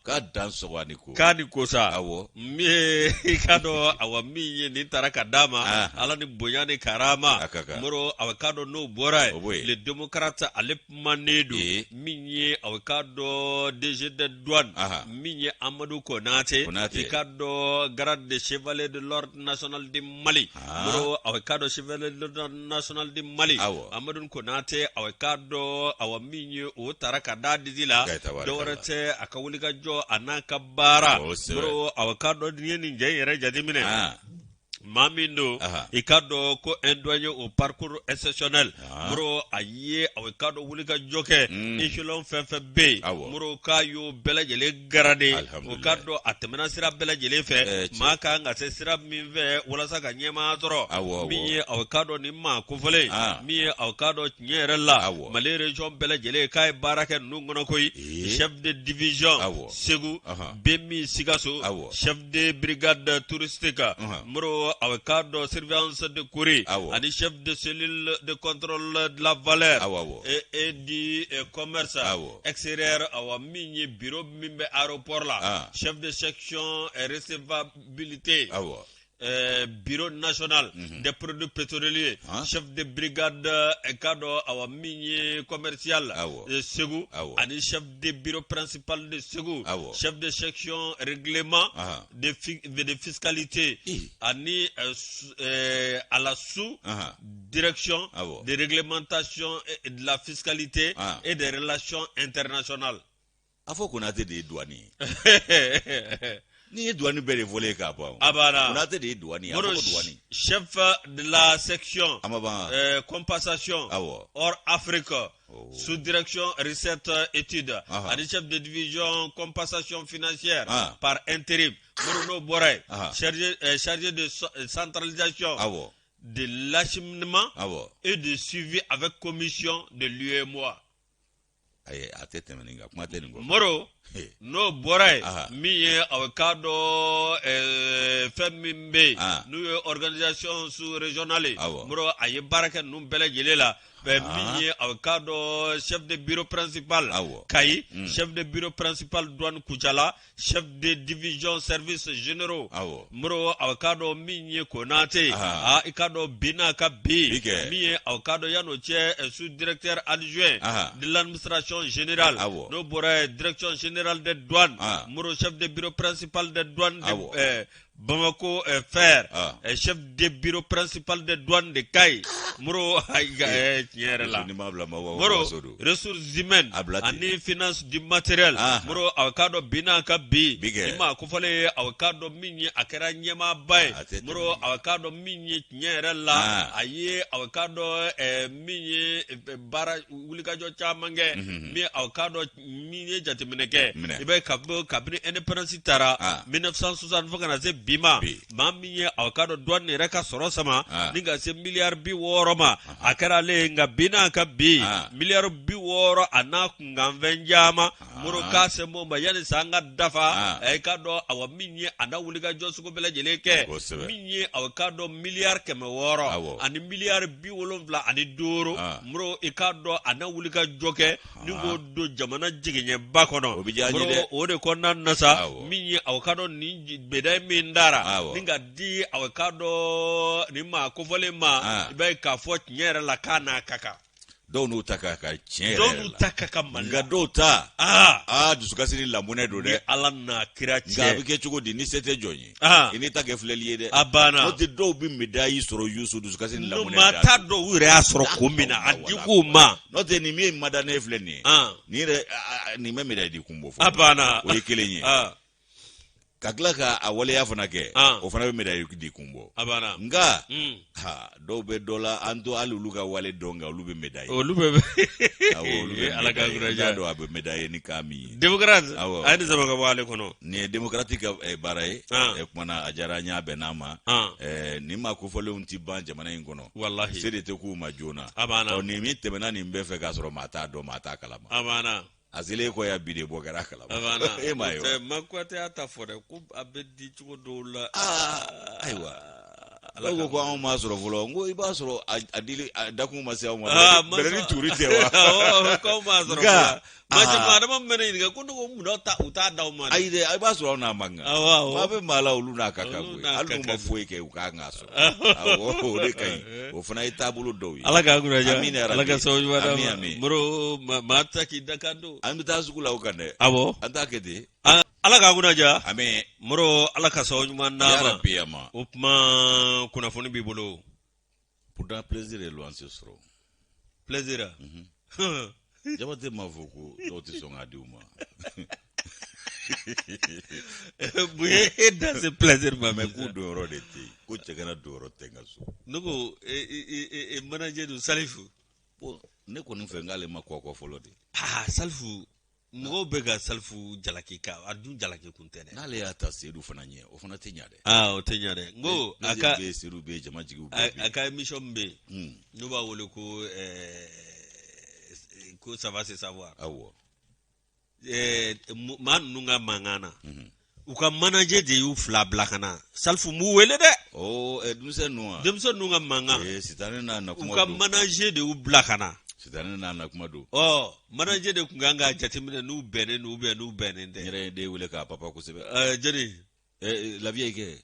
k'a dansɔgɔ a ni ko k'a ni ko sa awɔ min ye i k'a dɔn awa min ye nin taara ka d'a ma ala ni bonya ni karama Moro a k'a dɔn n'o bɔra yen le démocrate ale kumanen don min ye a k'a dɔn DG des douanes min ye Amadu Konate i k'a dɔn grade de chevalier de l'ordre national du Mali Moro a k'a dɔn chevalier de l'ordre national du Mali Amadu Konate a k'a dɔn awa min ye o taara ka da disi la dɔwɛrɛ tɛ a ka wuli ka jɔ a n'a ka baara Moro a k'a dɔn n'i ye nin cɛ in yɛrɛ jateminɛ maa min don i k'a dɔn ko un douanier au parcours exceptionnel Moro a ye a k'a dɔn wuli ka jɔ kɛ échelon fɛn fɛn bɛ yen Moro k'a y'o bɛɛ lajɛlen gradé o k'a dɔn a tɛmɛna sira bɛɛ lajɛlen fɛ maa ka kan ka se sira min fɛ walasa ka ɲɛmaa sɔrɔ min ye a k'a dɔn nin maa kofɔlen min ye a k'a dɔn tiɲɛ yɛrɛ la Mali région bɛɛ lajɛlen k'a ye baara kɛ ninnu kɔnɔ koyi chef de division Segu BMI Sikaso chef de brigade touristique Moro a k'a dɔn surveillance de courrier ani chef de cellule de contrôle de la valeur et du commerce extérieur awa min ye bureau min bɛ aéroport la chef de section recevabilité Bureau national des produits pétroliers, chef de brigade k'a dɔn awa min ye commercial Segu ani chef de bureau principal de Segu, chef de section règlement de fiscalité ani à la sous direction de réglementation de la fiscalité et des relations internationales. A fɔ Konate de ye douane ye. N'i ye douane bɛɛ de fɔlen k'a ban. A banna. Konate de ye douane ye. A fɔ ko douane. Chef de la section. A ma ban. Compensation. Awɔ. Hors Afrique. Oh. Sous-direction recette études. Ani chef de division compensation financière. Ah. Par intérim. Moro n'o bɔra yen. Ah. Chargé de centralisation. Awɔ. De l'acheminement. Awɔ. Et de suivi avec commission de l'UEMOA. Ayi, a tɛ tɛmɛ nin kan, kuma tɛ nin kɔ. Moro, n'o bɔra yen, min ye aw k'a dɔn fɛn min bɛ yen n'u ye organisation sous régionale ye, Moro, a ye baara kɛ ninnu bɛɛ lajɛlen la. Min ye aw k'a dɔn chef de bureau principal Kayi, chef de bureau principal douane Kucala, chef de division services généraux. Moro, aw k'a dɔn min ye Konate, aa, i k'a dɔn bi n'a ka bi, min ye aw k'a dɔn yan'o cɛ sous directeur adjoint de l'administration générale. N'o bɔra yen, direction générale des douanes. Moro, chef de bureau principal des douanes de Bamako fer, chef de bureau principal des douanes de Kayi. Moro, tiɲɛ yɛrɛ la, Moro, ressources humaines ani finance du matériel. Moro, aw k'a dɔn bi n'a ka bi, ni maa kofɔlen ye, aw k'a dɔn min ye a kɛra ɲɛmaaba ye. Moro, aw k'a dɔn min ye tiɲɛ yɛrɛ la, a ye aw k'a dɔn min ye baara wulikajɔ caman kɛ, min aw k'a dɔn min ye jateminɛ kɛ, i b'a ye kabini indépendance taara 1960 fo ka na se bi ma, maa min ye aw k'a dɔn douane yɛrɛ ka sɔrɔ sama ni ka se miliyari 60 ma, a kɛra ale ye. Nka bi n'a ka bi, miliyari 60 a n'a kunkanfɛn caman, Moro, k'a se mɔ ma yanni san ka dafa, i k'a dɔn awa min ye a n'a wulikajɔ sugu bɛɛ lajɛlen kɛ, min ye aw k'a dɔn miliyari 600 ani miliyari 75, Moro, i k'a dɔn a n'a wulikajɔ kɛ ni k'o don jamana jigiɲɛba kɔnɔ. O bɛ diya n ye dɛ. O de kɔnɔna na sa, min ye aw k'a dɔn nin médaille min dara ni ka di aw k'a dɔn nin maa kofɔlen ma, i b'a ye k'a fɔ tiɲɛ yɛrɛ la k'a n'a ka kan. Dɔw n'u ta ka kan tiɲɛ yɛrɛ la. Dɔw n'u ta ka kan Mali la. Nka dɔw ta. Aa, dusukasi ni lamunɛ don dɛ. Ni Ala n'a kira cɛ. Nka a bɛ kɛ cogo di ni se tɛ jɔn ye. I n'i ta kɛ filɛli ye dɛ. A banna. N'o tɛ dɔw bɛ médaille sɔrɔ Yusu dusukasi ni lamunɛ. Maa t'a dɔn u yɛrɛ y'a sɔrɔ kun min na, a di k'u ma. N'o tɛ nin min ma da ne filɛ nin ye. Nin yɛrɛ nin bɛ médaille di kun bɔ fɔlɔ. A banna. O ye kelen ye. Ka tila ka a waleya fana kɛ, o fana bɛ médaille di kun bɔ. A banna. Nka ha, dɔw bɛ dɔ la, an to hali olu ka wale dɔn, nka olu bɛ médaille. Olu bɛ awɔ, olu bɛ Ala ka médaille. N t'a dɔn a bɛ médaille ni kan min ye. Démocrate. Awɔ. A ye nin sama ka bɔ ale kɔnɔ. Nin ye démocrate ka baara ye. Kumana a diyara n ye, a bɛn'a ma. Nin maa kofɔlenw tɛ ban jamana in kɔnɔ. Walahi. Se de tɛ k'u ma joona. A banna. Ɔ, nin min tɛmɛna nin bɛɛ fɛ k'a sɔrɔ maa t'a dɔn, maa t'a kalama. A banna. A selen kɔ yan bi de bɔ kɛra a kalama. A banna. E m'a ye wa? Ma Kuyate y'a ta fɔ dɛ, ko a bɛ di cogo dɔw la. Ayiwa. Dɔw ko ko anw m'a sɔrɔ fɔlɔ, n ko i b'a sɔrɔ a dili a dakun ma se anw ma. Bɛrɛ ni turi tɛ wa? Awɔ, k'anw m'a sɔrɔ fɔlɔ. Maa caman bɛ ne ɲininka ko ne ko mun na u t'a d'aw ma. Ayi dɛ, i b'a sɔrɔ anw n'a man kan. Awɔ, awɔ. Maa bɛ maa la, olu n'a ka kan koyi. Hali n'u ma foyi kɛ, u ka kan k'a sɔrɔ. Awɔ, o de ka ɲi. O fana ye taabolo dɔw ye. Ala k'an kunna diya. Amina yarabi. Ala ka sababu ɲuman d'an ma. Ami, ami. Moro, maa ta k'i da kan don. An bɛ taa sugu la o kan dɛ. Awɔ. An t'a kɛ ten. Ala k'an kunna diya. Ami. Moro, Ala ka sababu ɲuman d'an ma. Yarabi ama. O tuma kunnafoni b'i bolo. Pourtant plaisir ye luwanse sɔrɔ. Plaisir. Jabate m'a fɔ ko dɔw tɛ sɔn k'a di u ma. Mun ye e da se plaisir ma? Mais k'u donyɔrɔ de tɛ yen, ko cɛ kana donyɔrɔ tɛ n ka so. Ne ko manager don Salifu. Bon, ne kɔni fɛ n k'ale ma kɔkɔ fɔlɔ de. Aa, Salifu, mɔgɔw bɛ ka Salifu jalaki ka a dun jalaki kun tɛ dɛ. N'ale y'a ta Seydou fana ɲɛ, o fana tɛ ɲa dɛ. Aa, o tɛ ɲa dɛ. N ko a ka bɛ yen, Seydou bɛ yen, jama jigiw bɛɛ bɛ yen. A ka émission min bɛ yen, n'u b'a wele ko ko ça va se savoir. Awɔ. Maa ninnu ka mankan na, u ka manager de y'u fila bila ka na. Salifu m'u wele dɛ. Oh, denmisɛn ninnu wa? Denmisɛn ninnu ka mankan. Sitanɛ n'a na kuma U ka don. manager de y'u bila ka na. Sitanɛ n'a na kuma don. Ɔ, manager de tun kan k'a jateminɛ n'u bɛnnen don ou bien n'u bɛnnen tɛ. N yɛrɛ ye den wele k'a papa kosɛbɛ. Jɔni? La vieille kɛ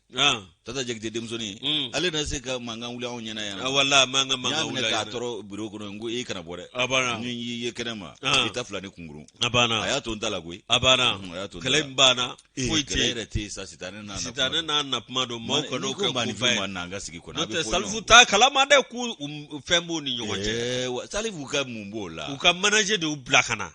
Tata Jakite denmusonin ale na se ka mankan wuli anw ɲɛna yan wala mankan mankan wuli k'a tɔrɔ bureau kɔnɔ n ko e kana bɔ dɛ a banna ni y'i ye kɛnɛ ma i ta fila ni kunkurun a banna a y'a to n ta la koyi a banna a y'a to kɛlɛ in banna foyi tɛ yen kɛlɛ yɛrɛ tɛ yen sa sitanɛ n'a sitanɛ n'a na kuma don maaw kan'o kɛ koba ye ma n'an ka sigi kɔnɔ n'o tɛ Salifu t'a kalama dɛ k'u fɛn b'u ni ɲɔgɔn cɛ Salifu ka mun b'o la u ka manager de y'u bila ka na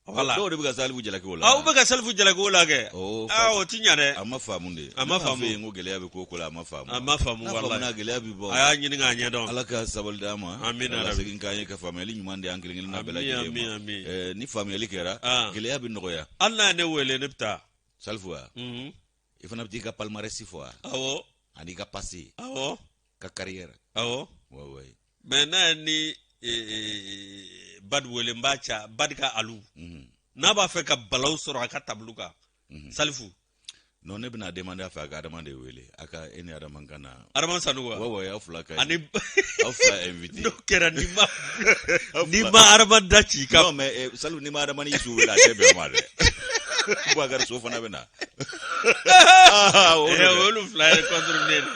Voilà. Dɔw de bɛ ka Salifu jalaki o la. Aw bɛ ka Salifu jalaki o la kɛ. Aa o ti ɲa dɛ. A ma faamu de. A ma faamu. Ne ko gɛlɛya bɛ ko o ko la a ma faamu. A ma faamu walayi. N'a faamuna gɛlɛya bɛ bɔ. A y'a ɲini k'a ɲɛdɔn. Ala ka sabali d'an ma. Amina Ala segin k'an ye ka faamuyali ɲuman di an kelen kelenna bɛɛ lajɛlen ma. Ami ami. Ɛɛ ni faamuyali kɛra. Gɛlɛya bɛ nɔgɔya. Hali n'a ye ne wele ne bɛ taa. Salifu wa? Unhun. I fana bɛ t'i ka palmarès fɔ wa? Awɔ. An'i ka passé. Awɔ. Ka carrière. Awɔ. Ouais ouais. Mais n'a ye ni Badi wele n b'a ca Badi ka alu. N'a b'a fɛ ka balawu sɔrɔ a ka tableau kan. Salifu. Non ne bɛna demander a fɛ a ka Adama de wele a ka e ni Adama ka na. Adama Sanogo wa? Ouais ouais aw fila ka. Ani aw fila invité. N'o kɛra n'i ma n'i ma Adama da ci i ka. Non mais Salifu n'i ma Adama ni Isu wele a tɛ bɛn o ma dɛ. Boubacar So fana bɛ na. Olu fila yɛrɛ contre ne de.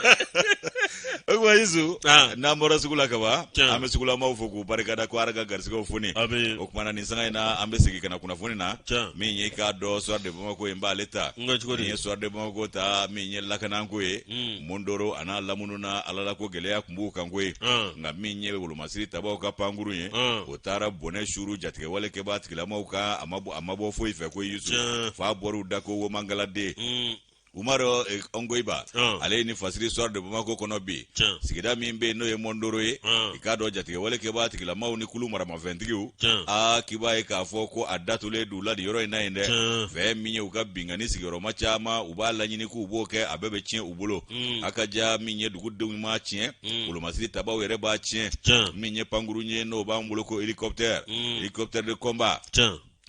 O tuma Isu n'an bɔra sugu la kaban an bɛ sugulamaw fo k'u barikada ko Ala ka garisigɛw foni. O tuma na nin sanga in na an bɛ segin ka na kunnafoni na min ye k'a dɔn Soir de Bamako ye n b'ale ta. Min ye Soir de Bamako ta min ye lakanako ye Mondoro a n'a lamunu na Ala la ko gɛlɛya tun b'u kan koyi nka min ye wolomasiri tabaw ka pankurun ye o taara bɔnɛ suuru jatigɛwale kɛbaa tigilamaw kan a ma bɔ foyi fɛ ko Yusu fa bɔr'u da ko womangaladen Umaru Ongoyiba ale ye nin fasiri Soir de Bamako kɔnɔ bi sigida min bɛ yen n'o ye Mondoro ye i k'a dɔn jatigɛwale kɛbaa tigilamaw ni kulu maramafɛntigiw aa k'i b'a ye k'a fɔ ko a datulen d'u la nin yɔrɔ in na yen dɛ fɛn min ye u ka binkanni sigiyɔrɔma caman u b'a laɲini k'u b'o kɛ a bɛɛ bɛ tiɲɛ u bolo a ka ja min ye dugudenw m'a tiɲɛ wolomasiri tabaw yɛrɛ b'a tiɲɛ min ye pankurun ye n'o b'an bolo ko hélicoptère hélicoptère de combat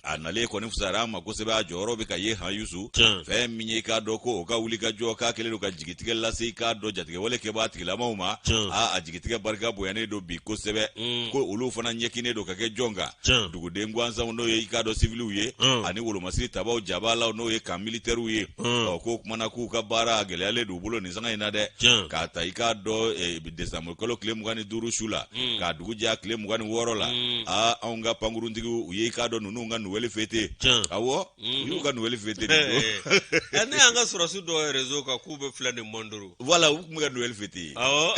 a nalen kɔni fisayara an ma kosɛbɛ a jɔyɔrɔ bɛ ka ye han Yusu fɛn min ye i k'a dɔn ko o ka wuli ka jɔ k'a kɛlen don ka jigitigɛ lase i k'a dɔn jatigɛwale kɛbaa tigilamaw ma aa a jigitigɛ barika bonyanen don bi kosɛbɛ ko olu fana ɲɛkinnen don ka kɛ jɔn kan duguden gansanw n'o ye i k'a dɔn siviliw ye ani wolomasiri tabaw jabalaw n'o ye camp militɛriw ye ɔ k'o kumana k'u ka baara a gɛlɛyalen don u bolo nin sanga in na dɛ k'a ta i k'a dɔn desanburu kalo tile 25 su la k'a dugu jɛ tile 26 la aa anw ka pankuruntigiw u ye i k'a dɔn ninnu ka Noël fêter awɔ u y'u ka Noël fêter ne y'an ka sɔrɔdasi dɔw réseau kan k'u bɛ filɛ nin Mondoro voilà u tun bɛ ka Noël fêter awɔ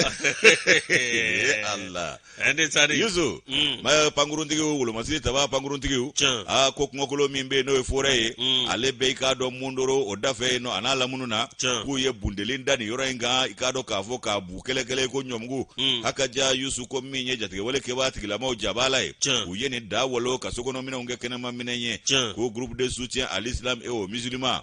ala Yusu pankuruntigiw wolomasiri taba pankuruntigiw aa ko kungokolo min bɛ yen n'o ye forêt ye ale bɛ i k'a dɔn Mondoro o dafɛ yen nɔ a n'a lamunu na k'u ye bundeli da nin yɔrɔ in kan i k'a dɔn k'a fɔ k'a bu kɛlɛkɛlɛ ko ɲɔmugu a ka ja Yusu ko min ye jatigɛwale kɛbaa tigilamaw jabala ye u ye nin da walo ka sokɔnɔminɛnw kɛ kɛnɛma minɛn ye ko groupe de soutien à l'islam et aux musulmans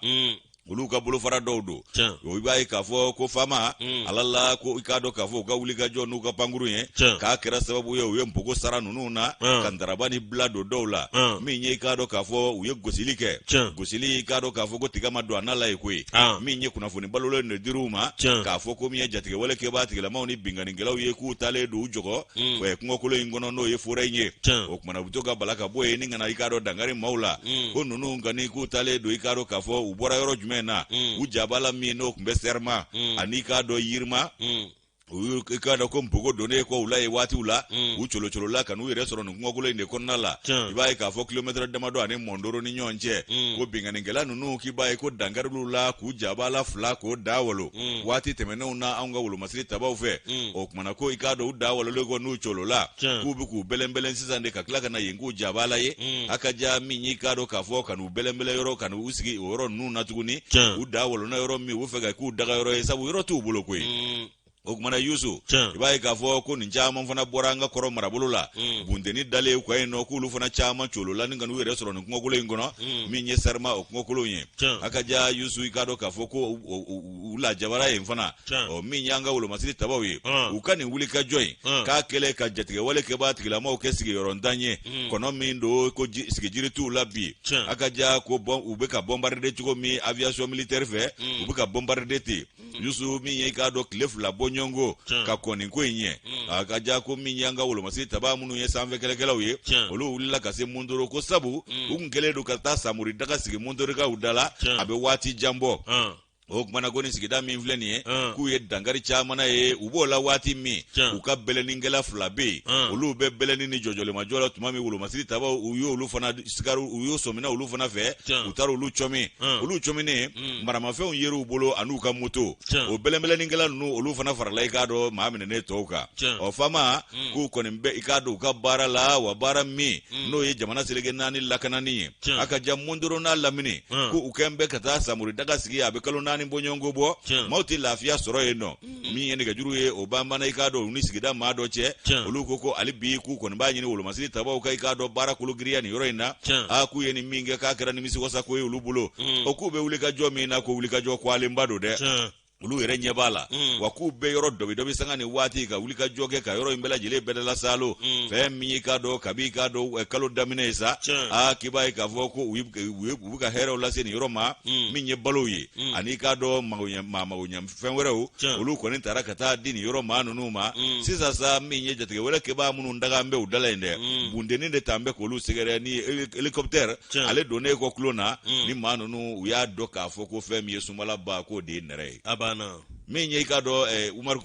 olu ka bolofara dɔw don o i b'a ye k'a fɔ ko faama ala la ko i k'a dɔn k'a fɔ u ka wulikajɔ n'u ka pankurun ye k'a kɛra sababu ye u ye npogo sara ninnu na ka ntaraba ni bila don dɔw la min ye i k'a dɔn k'a fɔ u ye gosili kɛ gosili i k'a dɔn k'a fɔ ko tiga ma don a na la ye koyi min ye kunnafoni balolen de dir'u ma k'a fɔ ko min ye jatigɛwale kɛbaa tigilamaw ni binkannikɛlaw ye k'u taalen don u jɔgɔ kungokolo in kɔnɔ n'o ye forêt in ye o kumana u bɛ to ka bala ka bɔ yen ni ka na i k'a dɔn dankari maaw la ko ninnu kɔni k'u taalen don i k'a dɔn k'a fɔ u bɔra yɔrɔ jumɛn na u jabala min n'o tun bɛ Serma ani i k'a dɔn Yirima u i k'a dɔn ko npogo donnen kɔ u la yen waatiw la u colocolola ka n'u yɛrɛ sɔrɔ nin kungokolo in de kɔnɔna la i b'a ye k'a fɔ kilomɛtɛrɛ damadɔ ani Mondoro ni ɲɔgɔn cɛ ko binkannikɛla ninnu k'i b'a ye ko dankaril'u la k'u jabala fila k'o da walo waati tɛmɛnenw na anw ka wolomasiri tabaw fɛ o kumana ko i k'a dɔn u da walolen kɔ n'u colola k'u bɛ k'u bɛlɛnbɛlɛn sisan de ka tila ka na yen k'u jabala ye a ka ja min y'i k'a dɔn k'a fɔ ka n'u bɛlɛnbɛlɛn yɔrɔ ka n'u sigi o yɔrɔ ninnu na tuguni u da walona yɔrɔ min u bɛ fɛ ka k'u daga yɔrɔ ye sabu yɔrɔ t'u bolo koyi o kumana Yusu i b'a ye k'a fɔ ko nin caman fana bɔra an ka kɔrɔn marabolo la bunteni dalen u kan yen nɔ k'olu fana caman colola ni ka n'u yɛrɛ sɔrɔ nin kungokolo in kɔnɔ min ye Serma o kungokolo in ye a ka ja Yusu i k'a dɔn k'a fɔ ko u lajabara yen fana ɔ min y'an ka wolomasiri tabaw ye u ka nin wulikajɔ in k'a kɛlen ka jatigɛwale kɛbaa tigilamaw kɛ sigiyɔrɔntan ye kɔnɔ min don ko sigijiri t'u la bi a ka ja ko u bɛ ka bombarder cogo min aviation militaire fɛ u bɛ ka bombarder ten Yusu min ye i k'a dɔn tile 2 bɔɲɔgɔnko ka kɔn nin ko in ɲɛ a ka ja ko min y'an ka wolomasiri tabaa minnu ye sanfɛ kɛlɛkɛlaw ye olu wulila ka se Mondoro ko sabu u tun kɛlen don ka taa samori daga sigi Mondorokaw da la a bɛ waati jan bɔ. O kumana ko nin sigida min filɛ nin ye, k'u ye dankari caman ye, u b'o la waati min, u ka bɛlɛninkɛla fila bɛ yen, olu bɛ bɛlɛni ni jɔjɔlimajɔ la tuma min, wolomasiri tabaw u y'olu fana sigari, u y'o sɔmina olu fana fɛ, u taara olu cɔmi. Olu cɔminen, maramafɛnw yer'u bolo an'u ka moto. O bɛlɛnbɛlɛninkɛla ninnu, olu fana farala i k'a dɔn maa minɛnen tɔw kan. Ɔ faama, k'u kɔni bɛ i k'a dɔn u ka baara la wa, baara min n'o ye jamana seleke naani lakanani ye, a ka jan Mondoro n'a lamini, ko u kɛn bɛ ka taa samori daga sigi, a bɛ kalo 4 bɔɲɔgɔnko bɔ, maaw tɛ lafiya sɔrɔ yen nɔ. Min ye nɛgɛjuru ye, o banbanna i k'a dɔn u ni sigida maa dɔ cɛ. Olu ko ko hali bi k'u kɔni b'a ɲini wolomasiri tabaw ka i k'a dɔn baara kolo giriya nin yɔrɔ in na. Aa, k'u ye nin min kɛ, k'a kɛra nimisiwasa ko ye olu bolo. O k'u bɛ wulikajɔ min na, ko wulikajɔ kwaalenba don dɛ, olu yɛrɛ ɲɛ b'a la. Wa k'u bɛ yɔrɔ dɔbi dɔbi sanga ni waati ka wulikajɔ kɛ ka yɔrɔ in bɛɛ lajɛlen bɛɛ lasalo. Fɛn min y'i k'a dɔn kabi i k'a dɔn kalo daminɛ ye sa, aa, k'i b'a ye k'a fɔ ko u bɛ ka hɛrɛw lase nin yɔrɔ ma. Min ye balow ye ani i k'a dɔn maa magoɲɛ fɛn wɛrɛw, olu kɔni taara ka taa di nin yɔrɔ maa ninnu ma. Sisan sa, min ye jatigɛwale kɛbaa minnu daga bɛ u da la yen dɛ, bunteni de t'an bɛ k'olu sɛgɛrɛ ni hélicoptère. Ale donnen kɔ tulon na ni maa ninnu, u y'a dɔn k'a fɔ ko fɛn min ye sunbala ba, k'o de ye nɛrɛ ye. A banna. Min ye i k'a dɔn Umaru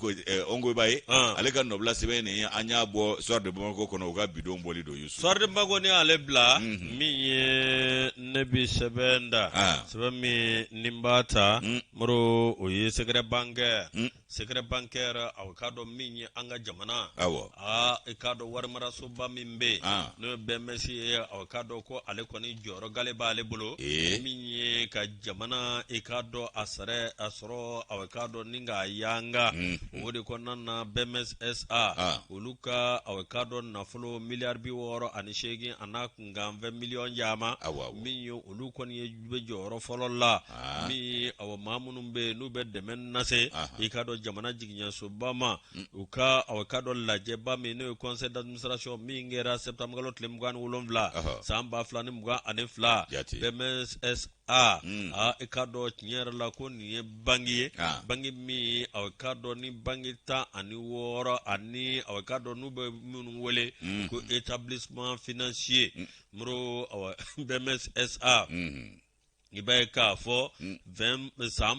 Ongoyiba ye, ale ka nɔbila sɛbɛn nin ye, an y'a bɔ Soir de Bamako kɔnɔ, u ka bidon bɔli don, Yusu. Soir de Bamako ni ale bila min ye, ne bi sɛbɛn da, sɛbɛn min ni n b'a ta, Moro, o ye secret bancaire. Secret bancaire, aw k'a dɔn min ye an ka jamana, aa, i k'a dɔn warimarasoba min bɛ yen, n'o ye BMS ye, aw k'a dɔn ko ale kɔni jɔyɔrɔ gale b'ale bolo, min ye ka jamana i k'a dɔn a sɛrɛ a sɔrɔ, aw k'a dɔn ni k'a yanga. O de kɔnɔna na, BMS SA, olu ka aw k'a dɔn nafolo miliyari 68 a n'a kunkanfɛn miliyɔn caman, min ye olu kɔni ye bɛ jɔyɔrɔ fɔlɔ la, min ye awa maa minnu bɛ yen n'u bɛ dɛmɛ lase i k'a dɔn jamana jiginyasoba ma. U ka aw k'a dɔn lajɛba min n'o ye conseil d'administration min kɛra septembre kalo tile 27 san 2022, BMS SA, aa, i k'a dɔn tiɲɛ yɛrɛ la ko nin ye banki ye, banki min aw k'a dɔn ni banki 16 ani aw k'a dɔn n'u bɛ minnu wele ko établissement financier. Moro, awa BMS SA, i b'a ye k'a fɔ san 20, san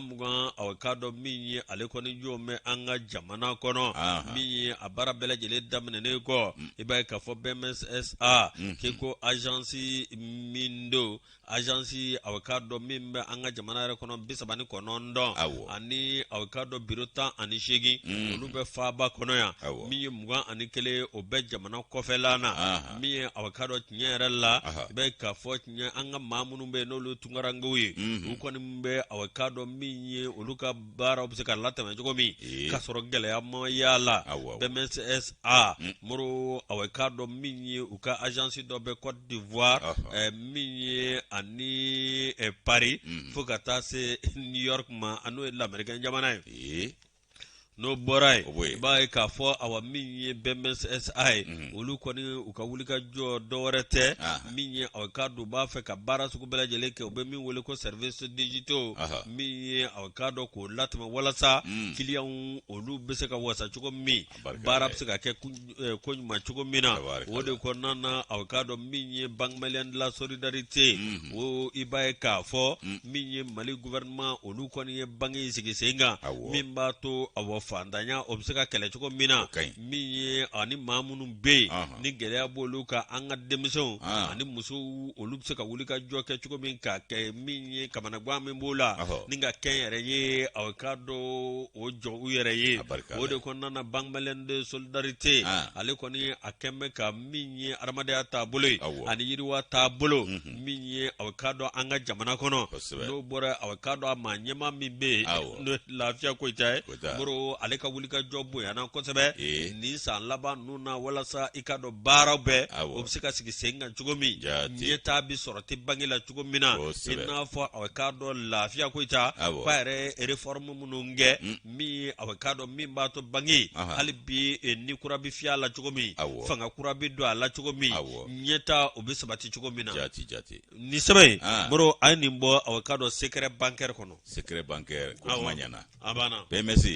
20, aw k'a dɔn min ye ale kɔni jɔ bɛ an ka jamana kɔnɔ, min ye a baara bɛɛ lajɛlen daminɛnen kɔ, i b'a ye k'a fɔ BMS SA, k'i ko agence min don, agence aw k'a dɔn min bɛ an ka jamana yɛrɛ kɔnɔ 39, ani aw k'a dɔn biro 18, olu bɛ faaba kɔnɔ yan, min ye 21, o bɛ jamana kɔfɛla na, min ye aw k'a dɔn tiɲɛ yɛrɛ la, i b'a ye k'a fɔ tiɲɛ an ka maa minnu bɛ yen n'olu ye tunkarankew ye, u kɔni bɛ aw k'a dɔn min ye olu ka baaraw bɛ se ka latɛmɛ cogo min k'a sɔrɔ gɛlɛya ma y'a la. BMS SA, Moro, aw k'a dɔn min ye u ka agence dɔ bɛ Côte d'Ivoire, min ye ani Paris, fo ka taa se New York ma, n'o ye lamɛrikɛn jamana ye. N'o bɔra yen, i b'a ye k'a fɔ awa min ye BMS SA ye, olu kɔni u ka wulikajɔ dɔwɛrɛ tɛ, min ye aw k'a dɔn u b'a fɛ ka baara sugu bɛɛ lajɛlen kɛ, u bɛ min wele ko service digitaux, min ye aw k'a dɔn k'o latɛmɛ walasa kiliyanw olu bɛ se ka wasa cogo min, baara bɛ se ka kɛ ko ɲuman cogo min na. O de kɔnɔna na, aw k'a dɔn min ye Banque malienne de la solidarité, o i b'a ye k'a fɔ min ye Mali gouvernement, olu kɔni ye banque in sigi sen kan min b'a to awa fantanya o bɛ se ka kɛlɛ cogo min na, min ye ani maa minnu bɛ yen ni gɛlɛya b'olu kan, an ka denmisɛnw ani musow, olu bɛ se ka wuli ka jɔ kɛ cogo min ka kɛ min ye kamanagan min b'o la ni ka kɛ yɛrɛ ye, aw k'a dɔn o jɔ u yɛrɛ ye. O de kɔnɔna na, Banque malienne de solidarité, ale kɔni a kɛn bɛ ka min ye adamadenya taabolo ye ani yiriwa taabolo, min ye aw k'a dɔn an ka jamana kɔnɔ. N'o bɔra, aw k'a dɔn a maa ɲɛmaa min bɛ yen n'o ye Lafiya Koyita ye, Moro, ale ka wulikajɔ bonyana kosɛbɛ nin san laban ninnu na walasa i k'a dɔn baaraw bɛɛ o bɛ se ka sigi sen kan cogo min, ɲɛtaa bɛ sɔrɔ tɛ banque la cogo min na. I n'a fɔ aw k'a dɔn Lafiya Koyita k'a yɛrɛ ye réforme minnu kɛ, min ye aw k'a dɔn min b'a to banque hali bi ni kura bɛ fiyɛ a la cogo min, fanga kura bɛ don a la cogo min, ɲɛtaa o bɛ sabati cogo min na. Nin sɛbɛn in, Moro, a ye nin bɔ aw k'a dɔn secret bancaire kɔnɔ. Secret bancaire ko kuma ɲɛna. A banna. BMS,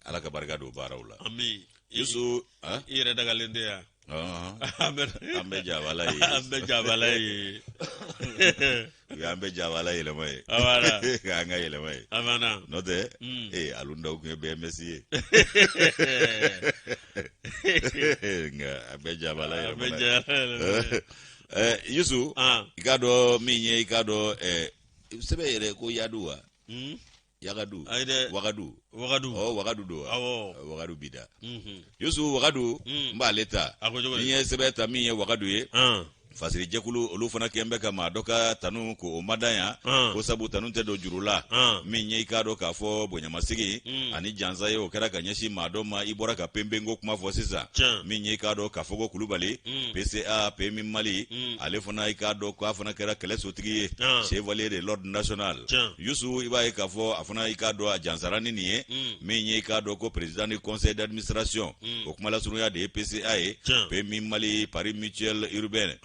Ala ka barika don baaraw la. Ami. Yusu, i yɛrɛ dagalen tɛ yan. An bɛ jabala ye, an bɛ jabala ye. U y'an bɛ jabala yɛlɛma ye, k'an ka yɛlɛma ye. A banna. N'o tɛ ee, Alu Ndaw tun ye BMS ye, nka an bɛ jabala yɛlɛma. Yusu, i k'a dɔn min ye, i k'a dɔn sɛbɛn yɛrɛ ko yadu wa? Yagadu. Ayi dɛ. Wagadu. Wagadu. Ɔ, wagadu don wa? Awɔ. Wagadu bi da. Yusu, wagadu n b'ale ta. A ko cogo di? N'i ye sɛbɛn ta min ye wagadu ye, fasirijɛkulu olu fana kɛn bɛ ka maa dɔ ka tanu ko o ma dan yan, ko sabu tanu tɛ don juru la. Min ye, i k'a dɔn k'a fɔ bonyamasigi ani jansa ye, o kɛra ka ɲɛsin maa dɔ ma. I bɔra ka penpenko kuma fɔ sisan. Min ye, i k'a dɔn k'a fɔ ko Kulubali, PCA PMU Mali, ale fana, i k'a dɔn k'a fana kɛra kɛlɛ sotigi ye, chevalier de l'ordre national. Yusu, i b'a ye k'a fɔ a fana, i k'a dɔn a jansara ni nin ye. Min ye, i k'a dɔn ko président du conseil d'administration, o kuma lasurunya de ye PCA ye, PMU Mali, Pari Mutuelle Urbaine,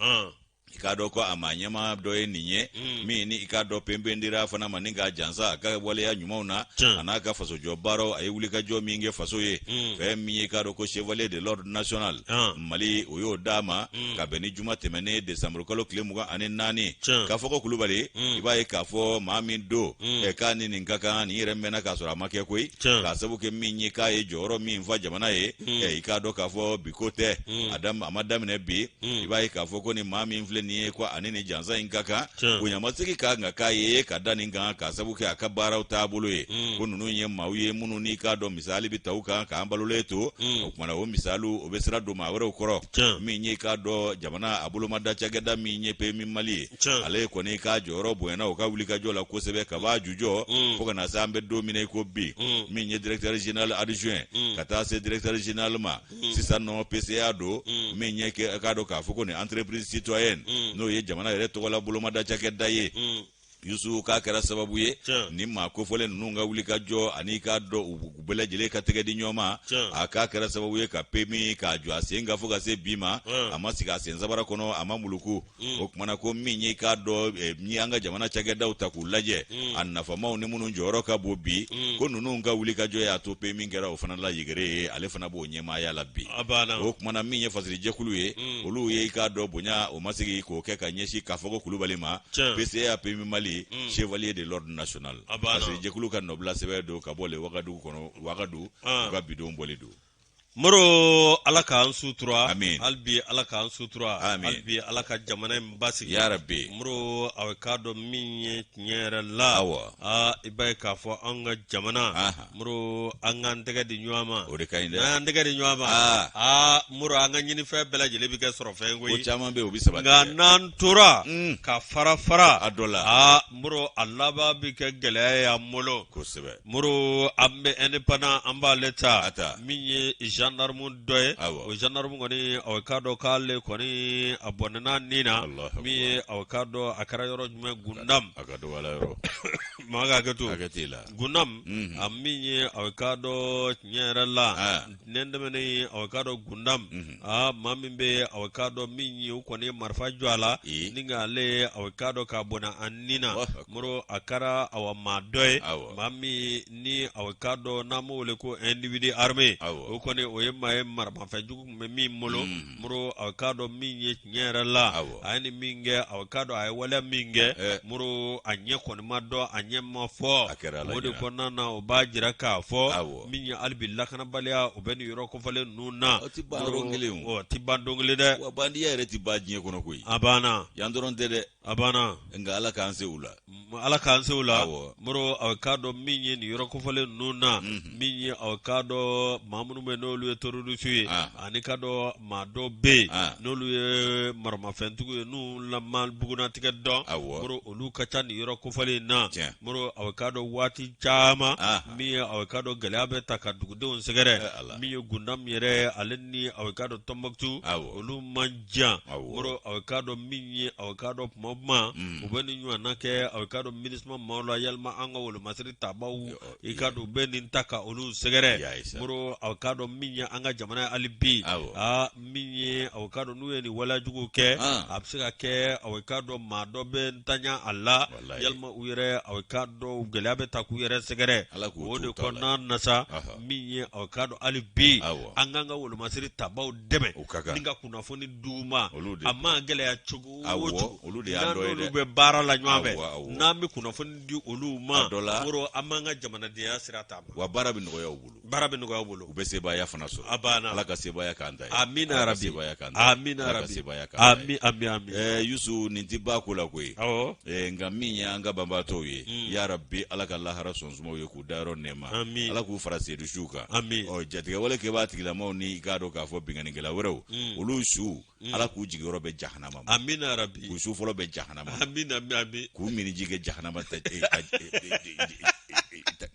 i k'a dɔn ko a maa ɲɛmaa dɔ ye nin ye. Min ni i k'a dɔn penpen dira fana ma ni k'a jansa a ka waleya ɲumanw na a n'a ka fasojɔ baaraw, a ye wulikajɔ min kɛ faso ye. Fɛn min ye, i k'a dɔn ko chevalier de l'ordre national Mali, o y'o d'a ma ka bɛn ni juma tɛmɛnen desanburu kalo tile 24. K'a fɔ ko Kulubali, i b'a ye k'a fɔ maa min don k'a ni nin ka kan, nin yɛrɛ mɛnna k'a sɔrɔ a ma kɛ koyi, k'a sabu kɛ min ye k'a ye jɔyɔrɔ min fa jamana ye. I k'a dɔn k'a fɔ bi ko tɛ, a ma daminɛ bi. I b'a ye k'a fɔ ko ni maa min filɛ nin ye, ko ani nin jansa in ka kan, bonyamasegin ka kan ka k'a ye ka da nin kan, k'a sabu kɛ a ka baaraw taabolo ye. Ko ninnu ye maaw ye minnu n'i k'a dɔn misali bɛ ta u kan k'an balolen to. O kumana o misaliw, o bɛ sira don maa wɛrɛw kɔrɔ. Min ye, i k'a dɔn jamana a bolomada cakɛda min ye PMU Mali ye, ale kɔni k'a jɔyɔrɔ bonyana o ka wulikajɔ la kosɛbɛ ka b'a jujɔ fo ka na se an bɛ don min na i ko bi. Min ye directeur général adjoint ka taa se directeur général ma sisan nɔ, PCA don. Min ye k'a dɔn k'a fɔ ko nin entreprise citoyenne, n'o ye jamana yɛrɛ tɔgɔla bolomada cakɛda ye, Yusu, k'a kɛra sababu ye ni maa kofɔlen ninnu ka wuli ka jɔ ani k'a dɔn u bɛɛ lajɛlen ka tɛgɛ di ɲɔgɔn ma, a k'a kɛra sababu ye ka PMU k'a jɔ a sen kan fo ka se bi ma. A ma sigi a sen sabara kɔnɔ, a ma muluku. O kumana ko min ye, k'a dɔn ni an ka jamana cakɛdaw ta k'u lajɛ, a nafamaw ni minnu jɔyɔrɔ ka bon bi, ko ninnu ka wuli ka jɔ y'a to PMU kɛra o fana la yegere ye, ale fana b'o ɲɛmaaya la bi. O kumana min ye fasirijɛkulu ye, olu ye i k'a dɔn bonya o masigi k'o kɛ ka ɲɛsin k'a fɔ ko Kulubali ma, PCA PMU Mali, chevalier de l'ordre national. Fasirijɛkulu ka nɔbila sɛbɛn don ka bɔ le Wagadugu kɔnɔ, Wagadu u ka bidon bɔli don. Moro, Ala k'an sutura. Amin. Hali bi Ala k'an sutura. Amin. Hali bi Ala ka jamana in basigi. Ya Rabbi. Moro, a k'a dɔn min ye tiɲɛ yɛrɛ la. Aa, i b'a ye k'a fɔ an ka jamana, Moro, an k'an tɛgɛ di ɲɔgɔn ma. O de ka ɲi dɛ. N'an y'an tɛgɛ di ɲɔgɔn ma, aa Moro, an ka ɲinifɛn bɛɛ lajɛlen bɛ kɛ sɔrɔfɛn koyi. Ko caman bɛ yen, o bɛ sabati. Nka n'an tora ka fara fara a dɔ la, aa Moro, a laban bɛ kɛ gɛlɛya ye an bolo. Kosɛbɛ. Moro, an bɛ Indépendant, an b'ale ta. A ta. Min ye gendarme dɔ ye. O gendarme kɔni, aw k'a dɔn k'ale kɔni a bɔnɛna ni na. Min ye, aw k'a dɔn a kɛra yɔrɔ jumɛn? Gundam. A ka dɔgɔ la yɔrɔ. Maa ka hakɛ to. Hakɛ t'e la. Gundam, a min ye, aw k'a dɔn tiɲɛ yɛrɛ la, ntɛnɛn tɛmɛnen, aw k'a dɔn Gundam, aa maa min bɛ, aw k'a dɔn min ye, u kɔni ye marifa jɔ a la ni k'ale, aw k'a dɔn k'a bɔnɛ a ni na. Moro, a kɛra awa maa dɔ ye, maa min ni aw k'a dɔn n'an b'o wele ko individu armé. O kɔni o ye maa ye maramafɛn jugu tun bɛ min bolo. Moro, aw k'a dɔn min ye tiɲɛ yɛrɛ la, a ye nin min kɛ, aw k'a dɔn a ye waleya min kɛ, Moro, a ɲɛ kɔni ma dɔn, a ɲɛ ma fɔ. O de kɔnɔna na, o b'a jira k'a fɔ min ye hali bi lakanabaliya, o bɛ nin yɔrɔ kofɔlen ninnu na. O tɛ ban don kelen. O tɛ ban don kelen dɛ. Wa bandiya yɛrɛ tɛ ban diɲɛ kɔnɔ koyi. A banna. Yan dɔrɔn tɛ dɛ. A banna. Nka Ala k'an se u la. Ala k'an se u la. Moro, aw k'a dɔn min ye nin yɔrɔ kofɔlen ninnu na, min ye, aw k'a dɔn maa minnu bɛ n'olu ye terroriste ye, ani k'a dɔn maa dɔw bɛ yen n'olu ye maramafɛntigiw ye, n'u ma bugunnatigɛ dɔn. Moro, olu ka ca nin yɔrɔ kofɔlen in na. Moro, aw k'a dɔn waati caman min ye, aw k'a dɔn gɛlɛya bɛ ta ka dugudenw sɛgɛrɛ. Min ye Gundam yɛrɛ, ale ni aw k'a dɔn Tɔnbɔkutu, olu man jan. Moro, aw k'a dɔn min ye, aw k'a dɔn tuma o tuma u bɛ nin ɲɔgɔnna kɛ, aw k'a dɔn MINUSMA maaw la, yalima an ka wolomasiri tabaw, i k'a dɔn u bɛ nin ta ka olu sɛgɛrɛ. Moro, aw k'a dɔn min ye an ka jamana ye hali bi, aa min ye, aw k'a dɔn n'u ye nin waleya jugu kɛ, a bɛ se ka kɛ, aw k'a dɔn maa dɔ bɛ ntanya a la, yalima u yɛrɛ, aw k'a k'a dɔn gɛlɛya bɛ ta k'u yɛrɛ sɛgɛrɛ. Ala k'u O to de u ta la. kɔnɔna na sa, min ye aw k'a dɔn hali bi, an k'an ka wolomasiri tabaw dɛmɛ O ka kan. ni ka kunnafoni d'u ma. Olu de A ma gɛlɛya cogo o cogo, olu de y'an n'an dɔ ye n'olu dɛ. bɛ baara la ɲɔgɔn fɛ, Awɔ, awɔ. n'an bɛ kunnafoni di olu ma, A dɔ la- Moro, an b'an ka jamanadenya sira ta ma. Wa baara bɛ nɔgɔya u bolo. Baara bɛ nɔgɔya u bolo. U bɛ sebaaya fana sɔrɔ. A banna. Ala ka sebaaya k'an ta ye. Amina Ala ka rabi. sebaaya k'an ta ye. Amina Ala ka rabi. sebaaya k'an ta ye. Ami, ami, ami. Yusu, nin ti ba ko la koyi. Nka min ye an ka banbaatɔw ye, yarabi, Ala ka lahara sɔn sumaw ye k'u dayɔrɔ nɛɛma. Ami. Ala k'u fara sedusiw kan. Ami. Ɔ, jatigɛwale kɛbaa tigilamaw ni i k'a dɔn k'a fɔ binkannikɛla wɛrɛw, olu su, Ala k'u jigiyɔrɔ bɛ jahanama ma. Amina rabi. K'u su fɔlɔ bɛ jahanama ma. Amina, ami, ami. K'u miniji kɛ jahanama ta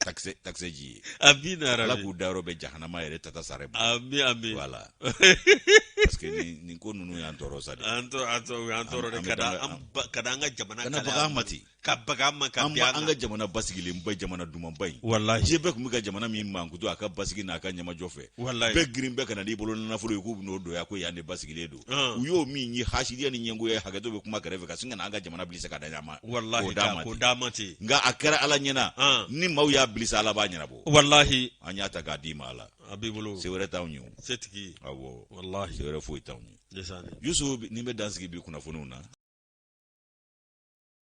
takisɛ takisɛ ji ye. Amina Ala rabi. k'u dayɔrɔ bɛ jahanama yɛrɛ tata sare ma. Ami, ami. Voilà, parce que nin ko ninnu y'an tɔɔrɔ sa de. An tɔɔrɔ, an tɔɔrɔ, an tɔɔrɔ de An bɛ ka da danga- an ba- ka da an ka jamana Kana kalaya baga an ma ten. Ka baga an ma ka An bin ma an an kan. ka jamana basigilen ba, jamana dumanba in, Walahi. diɲɛ bɛɛ tun bɛ ka jamana min mankutu a ka basigi n'a ka ɲɛmajɔ fɛ, Walahi. bɛɛ girin bɛɛ ka na n'i bolo nafolo ye k'u bɛn'o don yan ko yan de basigilen don. U y'o min ye hasidiya ni ɲɛngoya ye, hakɛto bɛ kuma kɛrɛfɛ, ka sin ka na an ka jamana bilisa ka da ɲama Walahi, k'o d'a ma k'o ten. d'a ma ten. Nka a kɛra Ala ɲɛna, ni maaw y'a bilisa, Ala b'a ɲɛnabɔ. An y'a ta k'a d'i ma, Ala. A b'i bolo. Se wɛrɛ t'anw ye o. Setigi. Awɔ. Walahi. Se wɛrɛ foyi t'anw ye. Ndesan. Yusu, nin bɛ dan sigi bi kunnafoniw na.